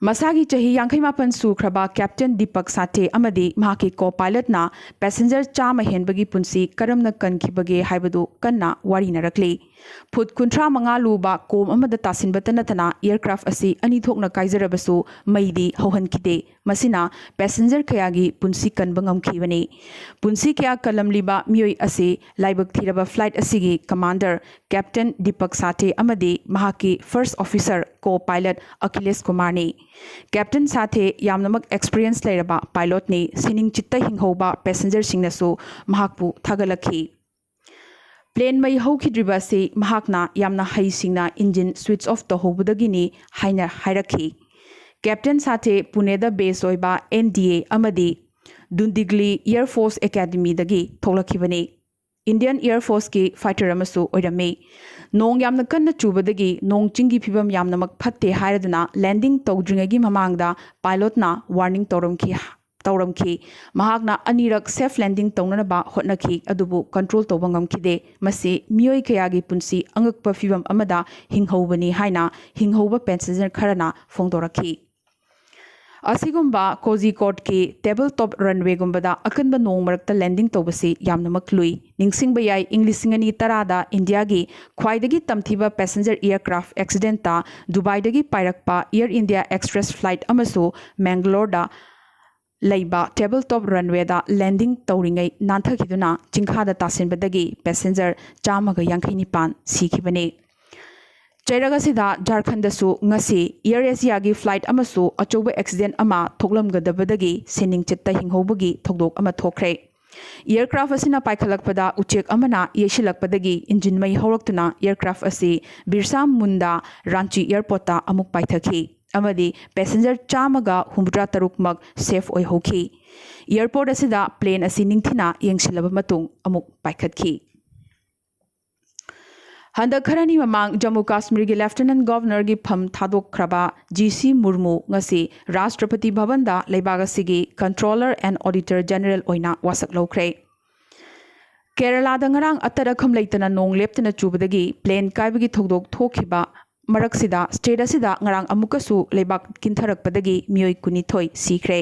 ꯃꯁꯥꯒꯤ ꯆꯍꯤ ꯌꯥꯡꯈꯩ ꯃꯥꯄꯟ ꯁꯨꯈ꯭ꯔꯕ Captain ꯗꯤꯄꯛ ꯁꯥꯊꯦ ꯑꯃꯗꯤ ꯃꯍꯥꯛꯀꯤ co-pilotꯅ passenger ꯆꯥꯝꯃ ꯍꯦꯟꯕꯒꯤ ꯄꯨꯟꯁꯤ ꯀꯔꯝꯅ ꯀꯟꯈꯤꯕꯒꯦ ꯍꯥꯏꯕꯗꯨ ꯀꯟꯅ ꯋꯥꯔꯤꯅꯔꯛꯂꯤ꯫ ꯐꯨꯠ ꯀꯨꯟꯊ꯭ꯔꯥ ꯃꯉꯥ ꯂꯨꯕ ꯀꯣꯝ ꯑꯃꯗ ꯇꯥꯁꯤꯟꯕꯇ ꯅꯠꯇꯅ aircraft ꯑꯁꯤ ꯑꯅꯤ ꯊꯣꯛꯅ ꯀꯥꯏꯖꯔꯕꯁꯨ ꯃꯩꯗꯤ ꯍꯧꯍꯟꯈꯤꯗꯦ꯫ ꯃꯁꯤꯅ passenger ꯀꯌꯥꯒꯤ ꯄꯨꯟꯁꯤ ꯀꯟꯕ ꯉꯝꯈꯤꯕꯅꯤ꯫ ꯄꯨꯟꯁꯤ ꯀꯌꯥ ꯀꯜꯂꯝꯂꯤꯕ ꯃꯤꯑꯣꯏ ꯑꯁꯤ ꯂꯥꯏꯕꯛ ꯊꯤꯔꯕ flight ꯑꯁꯤꯒꯤ commander Captain ꯗꯤꯄꯛ ꯁꯥꯊꯦ ꯑꯃꯗꯤ ꯃꯍꯥꯛꯀꯤ first officer co-pilot Akhilesh ꯀꯨꯃꯥꯔꯅꯤ꯫ Captain ꯁꯥꯊꯦ ꯌꯥꯝꯅꯃꯛ experience ꯂꯩꯔꯕ pilotꯅꯤ꯫ ꯁꯤꯅꯤꯡ ꯆꯤꯠꯇ ꯍꯤꯡꯍꯧꯕ passengerꯁꯤꯡꯅꯁꯨ ꯃꯍꯥꯛꯄꯨ ꯊꯥꯒꯠꯂꯛꯈꯤ꯫ Plane ꯃꯩ ꯍꯧꯈꯤꯗ꯭ꯔꯤꯕ ꯑꯁꯤ ꯃꯍꯥꯛꯅ ꯌꯥꯝꯅ ꯍꯩꯁꯤꯡꯅ engine switch off ꯇꯧꯍꯧꯕꯗꯒꯤꯅꯤ ꯍꯥꯏꯅ ꯍꯥꯏꯔꯛꯈꯤ꯫ Captain ꯁꯥꯊꯦ ꯄꯨꯅꯦꯗ base ꯑꯣꯏꯕ N D A ꯑꯃꯗꯤ ꯗꯨꯟꯗꯤꯒꯂꯤ Air Force Academyꯗꯒꯤ ꯊꯣꯛꯂꯛꯈꯤꯕꯅꯤ꯫ Indian Air Forceꯀꯤ fighter ꯑꯃꯁꯨ ꯑꯣꯏꯔꯝꯃꯤ꯫ ꯅꯣꯡ ꯌꯥꯝꯅ ꯀꯟꯅ ꯆꯨꯕꯗꯒꯤ ꯅꯣꯡ ꯆꯤꯡꯒꯤ ꯐꯤꯕꯝ ꯌꯥꯝꯅꯃꯛ ꯐꯠꯇꯦ ꯍꯥꯏꯔꯗꯨꯅ landing ꯇꯧꯗ꯭ꯔꯤꯉꯩꯒꯤ ꯃꯃꯥꯡꯗ pilotꯅ warning ꯇꯧꯔꯝꯈꯤ꯫ ꯇꯧꯔꯝꯈꯤ꯫ ꯃꯍꯥꯛꯅ ꯑꯅꯤꯔꯛ safe landing ꯇꯧꯅꯅꯕ ꯍꯣꯠꯅꯈꯤ, ꯑꯗꯨꯕꯨ control ꯇꯧꯕ ꯉꯝꯈꯤꯗꯦ꯫ ꯃꯁꯤ ꯃꯤꯑꯣꯏ ꯀꯌꯥꯒꯤ ꯄꯨꯟꯁꯤ ꯑꯉꯛꯄ ꯐꯤꯚꯝ ꯑꯃꯗ ꯍꯤꯡꯍꯧꯕꯅꯤ ꯍꯥꯏꯅ ꯍꯤꯡꯍꯧꯕ passenger ꯈꯔꯅ ꯐꯣꯡꯗꯣꯔꯛꯈꯤ꯫ ꯑꯁꯤꯒꯨꯝꯕ ꯀꯣꯖꯤꯀꯣꯗꯀꯤ table top runwayꯒꯨꯝꯕꯗ ꯑꯀꯟꯕ ꯅꯣꯡ ꯃꯔꯛꯇ landing ꯇꯧꯕꯁꯤ ꯌꯥꯝꯅꯃꯛ ꯂꯨꯏ꯫ ꯅꯤꯡꯁꯤꯡꯕ ꯌꯥꯏ, ꯏꯪ ꯂꯤꯁꯤꯡ ꯑꯅꯤ ꯇꯔꯥꯗ ꯏꯟꯗꯤꯌꯥꯒꯤ ꯈ꯭ꯋꯥꯏꯗꯒꯤ ꯇꯝꯊꯤꯕ passenger aircraft accidentꯇ ꯗꯨꯕꯥꯏꯗꯒꯤ ꯄꯥꯏꯔꯛꯄ Air India Express flight ꯑꯃꯁꯨ ꯃꯦꯡꯒꯂꯣꯔꯗ ꯂꯩꯕ table top runwayꯗ landing ꯇꯧꯔꯤꯉꯩ ꯅꯥꯟꯊꯈꯤꯗꯨꯅ ꯆꯤꯡꯈꯥꯗ ꯇꯥꯁꯤꯟꯕꯗꯒꯤ passenger ꯆꯥꯝꯃꯒ ꯌꯥꯡꯈꯩ ꯅꯤꯄꯥꯟ ꯁꯤꯈꯤꯕꯅꯤ꯫ ꯆꯩꯔꯛ ꯑꯁꯤꯗ ꯖꯥꯔꯈꯟꯗꯁꯨ ꯉꯁꯤ Air Asiaꯒꯤ flight ꯑꯃꯁꯨ ꯑꯆꯧꯕ accident ꯑꯃ ꯊꯣꯛꯂꯝꯒꯗꯕꯗꯒꯤ ꯁꯤꯅꯤꯡ ꯆꯤꯠꯇ ꯍꯤꯡꯍꯧꯕꯒꯤ ꯊꯧꯗꯣꯛ ꯑꯃ ꯊꯣꯛꯈ꯭ꯔꯦ꯫ Aircraft ꯑꯁꯤꯅ ꯄꯥꯏꯈꯠꯂꯛꯄꯗ ꯎꯆꯦꯛ ꯑꯃꯅ ꯌꯩꯁꯤꯜꯂꯛꯄꯗꯒꯤ engine ꯃꯩ ꯍꯧꯔꯛꯇꯨꯅ aircraft ꯑꯁꯤ ꯕꯤꯔꯁꯥ ꯃꯨꯟꯗꯥ ꯔꯥꯟꯆꯤ airportꯇ ꯑꯃꯨꯛ ꯄꯥꯏꯊꯈꯤ ꯑꯃꯗꯤ passenger ꯆꯥꯝꯃꯒ ꯍꯨꯝꯐꯨꯇꯔꯥ ꯇꯔꯨꯛꯃꯛ safe ꯑꯣꯏꯍꯧꯈꯤ꯫ Airport ꯑꯁꯤꯗ plane ꯑꯁꯤ ꯅꯤꯡꯊꯤꯅ ꯌꯦꯡꯁꯤꯜꯂꯕ ꯃꯇꯨꯡ ꯑꯃꯨꯛ ꯄꯥꯏꯈꯠꯈꯤ꯫ ꯍꯟꯗꯛ ꯈꯔꯅꯤ ꯃꯃꯥꯡ ꯖꯝꯃꯨ ꯀꯥꯁꯃꯤꯔꯒꯤ ꯂꯦꯐꯇꯤꯅꯦꯟꯠ ꯒꯚꯔꯅꯔꯒꯤ ꯐꯝ ꯊꯥꯗꯣꯛꯈ꯭ꯔꯕ ꯖꯤ ꯁꯤ ꯃꯨꯔꯃꯨ ꯉꯁꯤ ꯔꯥꯁꯇ꯭ꯔꯄꯇꯤ ꯚꯕꯟꯗ ꯂꯩꯕꯥꯛ ꯑꯁꯤꯒꯤ Controller and Auditor General ꯑꯣꯏꯅ ꯋꯥꯁꯛ ꯂꯧꯈ꯭ꯔꯦ꯫ ꯀꯦꯔꯂꯥꯗ ꯉꯔꯥꯡ ꯑꯇꯠ ꯑꯈꯝ ꯂꯩꯇꯅ ꯅꯣꯡ ꯂꯦꯞꯇꯅ ꯆꯨꯕꯗꯒꯤ plane ꯀꯥꯏꯕꯒꯤ ꯊꯧꯗꯣꯛ ꯊꯣꯛꯈꯤꯕ ꯃꯔꯛꯁꯤꯗ, state ꯑꯁꯤꯗ ꯉꯔꯥꯡ ꯑꯃꯨꯛꯀꯁꯨ ꯂꯩꯕꯥꯛ ꯀꯤꯟꯊꯔꯛꯄꯗꯒꯤ ꯃꯤꯑꯣꯏ ꯀꯨꯟꯅꯤꯊꯣꯏ ꯁꯤꯈ꯭ꯔꯦ꯫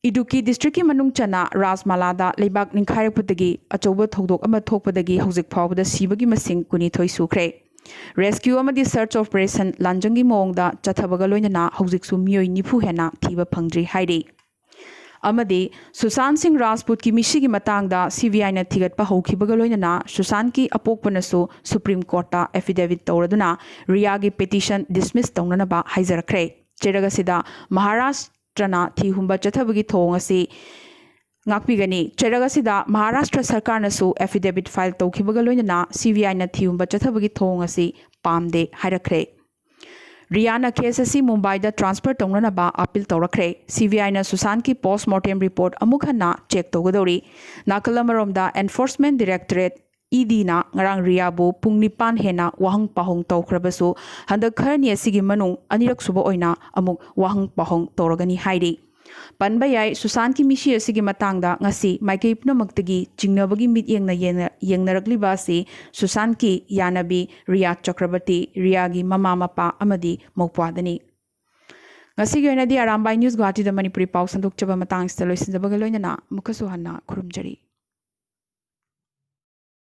ꯏꯗꯨꯀꯤ districtꯀꯤ ꯃꯅꯨꯡ ꯆꯟꯅ ꯔꯥꯖꯃꯥꯂꯥꯗ ꯂꯩꯕꯥꯛ ꯅꯤꯡꯈꯥꯏꯔꯛꯄꯗꯒꯤ ꯑꯆꯧꯕ ꯊꯧꯗꯣꯛ ꯑꯃ ꯊꯣꯛꯄꯗꯒꯤ ꯍꯧꯖꯤꯛ ꯐꯥꯎꯕꯗ ꯁꯤꯕꯒꯤ ꯃꯁꯤꯡ ꯀꯨꯟꯅꯤꯊꯣꯏ ꯁꯨꯈ꯭ꯔꯦ꯫ Rescue ꯑꯃꯗꯤ search operation ꯂꯥꯟꯖꯪꯒꯤ ꯃꯑꯣꯡꯗ ꯆꯠꯊꯕꯒ ꯂꯣꯏꯅꯅ ꯍꯧꯖꯤꯛꯁꯨ ꯃꯤꯑꯣꯏ ꯅꯤꯐꯨ ꯍꯦꯟꯅ ꯊꯤꯕ ꯐꯪꯗ꯭ꯔꯤ ꯍꯥꯏꯔꯤ꯫ ꯑꯃꯗꯤ ꯁꯨꯁꯥꯟꯠ ꯁꯤꯡ ꯔꯥꯖꯄꯨꯠꯀꯤ ꯃꯤꯁꯤꯒꯤ ꯃꯇꯥꯡꯗ CBIꯅ ꯊꯤꯒꯠꯄ ꯍꯧꯈꯤꯕꯒ ꯂꯣꯏꯅꯅ ꯁꯨꯁꯥꯟꯠꯀꯤ ꯑꯄꯣꯛꯄꯅꯁꯨ Supreme Courtꯇ affidavit ꯇꯧꯔꯗꯨꯅ ꯔꯤꯌꯥꯒꯤ petition dismiss ꯇꯧꯅꯅꯕ ꯍꯥꯏꯖꯔꯛꯈ꯭ꯔꯦ꯫ ꯆꯩꯔꯛ ꯑꯁꯤꯗ ꯃꯍꯥꯔꯥꯁꯇ꯭ꯔꯅ ꯊꯤꯍꯨꯝꯕ ꯆꯠꯊꯕꯒꯤ ꯊꯧꯑꯣꯡ ꯑꯁꯤ ꯉꯥꯛꯄꯤꯒꯅꯤ꯫ ꯆꯩꯔꯛ ꯑꯁꯤꯗ ꯃꯍꯥꯔꯥꯁꯇ꯭ꯔ ꯁꯔꯀꯥꯔꯅꯁꯨ affidavit file ꯇꯧꯈꯤꯕꯒ ꯂꯣꯏꯅꯅ CBIꯅ ꯊꯤꯍꯨꯝꯕ ꯆꯠꯊꯕꯒꯤ ꯊꯧꯑꯣꯡ ꯑꯁꯤ ꯄꯥꯝꯗꯦ ꯍꯥꯏꯔꯛꯈ꯭ꯔꯦ꯫ ꯔꯤꯌꯥꯅ case ꯑꯁꯤ ꯃꯨꯝꯕꯥꯏꯗ transfer ꯇꯧꯅꯅꯕ appeal ꯇꯧꯔꯛꯈ꯭ꯔꯦ꯫ CBIꯅ ꯁꯨꯁꯥꯟꯠꯀꯤ post mortem report ꯑꯃꯨꯛ ꯍꯟꯅ check ꯇꯧꯒꯗꯧꯔꯤ꯫ ꯅꯥꯀꯜ ꯑꯃꯔꯣꯝꯗ Enforcement Directorate, EDꯅ ꯉꯔꯥꯡ ꯔꯤꯌꯥꯕꯨ ꯄꯨꯡ ꯅꯤꯄꯥꯟ ꯍꯦꯟꯅ ꯋꯥꯍꯪ ꯄꯥꯎꯍꯪ ꯇꯧꯈ꯭ꯔꯕꯁꯨ, ꯍꯟꯗꯛ ꯈꯔꯅꯤ ꯑꯁꯤꯒꯤ ꯃꯅꯨꯡ ꯑꯅꯤꯔꯛ ꯁꯨꯕ ꯑꯣꯏꯅ ꯑꯃꯨꯛ ꯋꯥꯍꯪ ꯄꯥꯎꯍꯪ ꯇꯧꯔꯒꯅꯤ ꯍꯥꯏꯔꯤ꯫ ꯄꯟꯕ ꯌꯥꯏ, ꯁꯨꯁꯥꯟꯠꯀꯤ ꯃꯤꯁꯤ ꯑꯁꯤꯒꯤ ꯃꯇꯥꯡꯗ ꯉꯁꯤ ꯃꯥꯏꯀꯩ ꯄꯨꯝꯅꯃꯛꯇꯒꯤ ꯆꯤꯡꯅꯕꯒꯤ ꯃꯤꯠꯌꯦꯡꯅ ꯌꯦꯡꯅ-, ꯌꯦꯡꯅꯔꯛꯂꯤꯕ ꯑꯁꯤ ꯁꯨꯁꯥꯟꯠꯀꯤ ꯌꯥꯅꯕꯤ ꯔꯤꯌꯥ ꯆꯀ꯭ꯔꯕꯔꯇꯤ, ꯔꯤꯌꯥꯒꯤ ꯃꯃꯥ ꯃꯄꯥ ꯑꯃꯗꯤ ꯃꯧꯄ꯭ꯋꯥꯗꯅꯤ꯫ ꯉꯁꯤꯒꯤ ꯑꯣꯏꯅꯗꯤ ꯑꯔꯥꯝꯕꯥꯏ News ꯒꯨꯋꯥꯍꯥꯇꯤꯗ ꯃꯅꯤꯄꯨꯔꯤ ꯄꯥꯎ ꯁꯟꯗꯣꯛꯆꯕ ꯃꯇꯥꯡꯁꯤꯗ ꯂꯣꯏꯁꯤꯟꯖꯕꯒ ꯂꯣꯏꯅꯅ ꯑꯃꯨꯛꯀꯁꯨ ꯍꯟꯅ ꯈꯨꯔꯨꯝꯖꯔꯤ꯫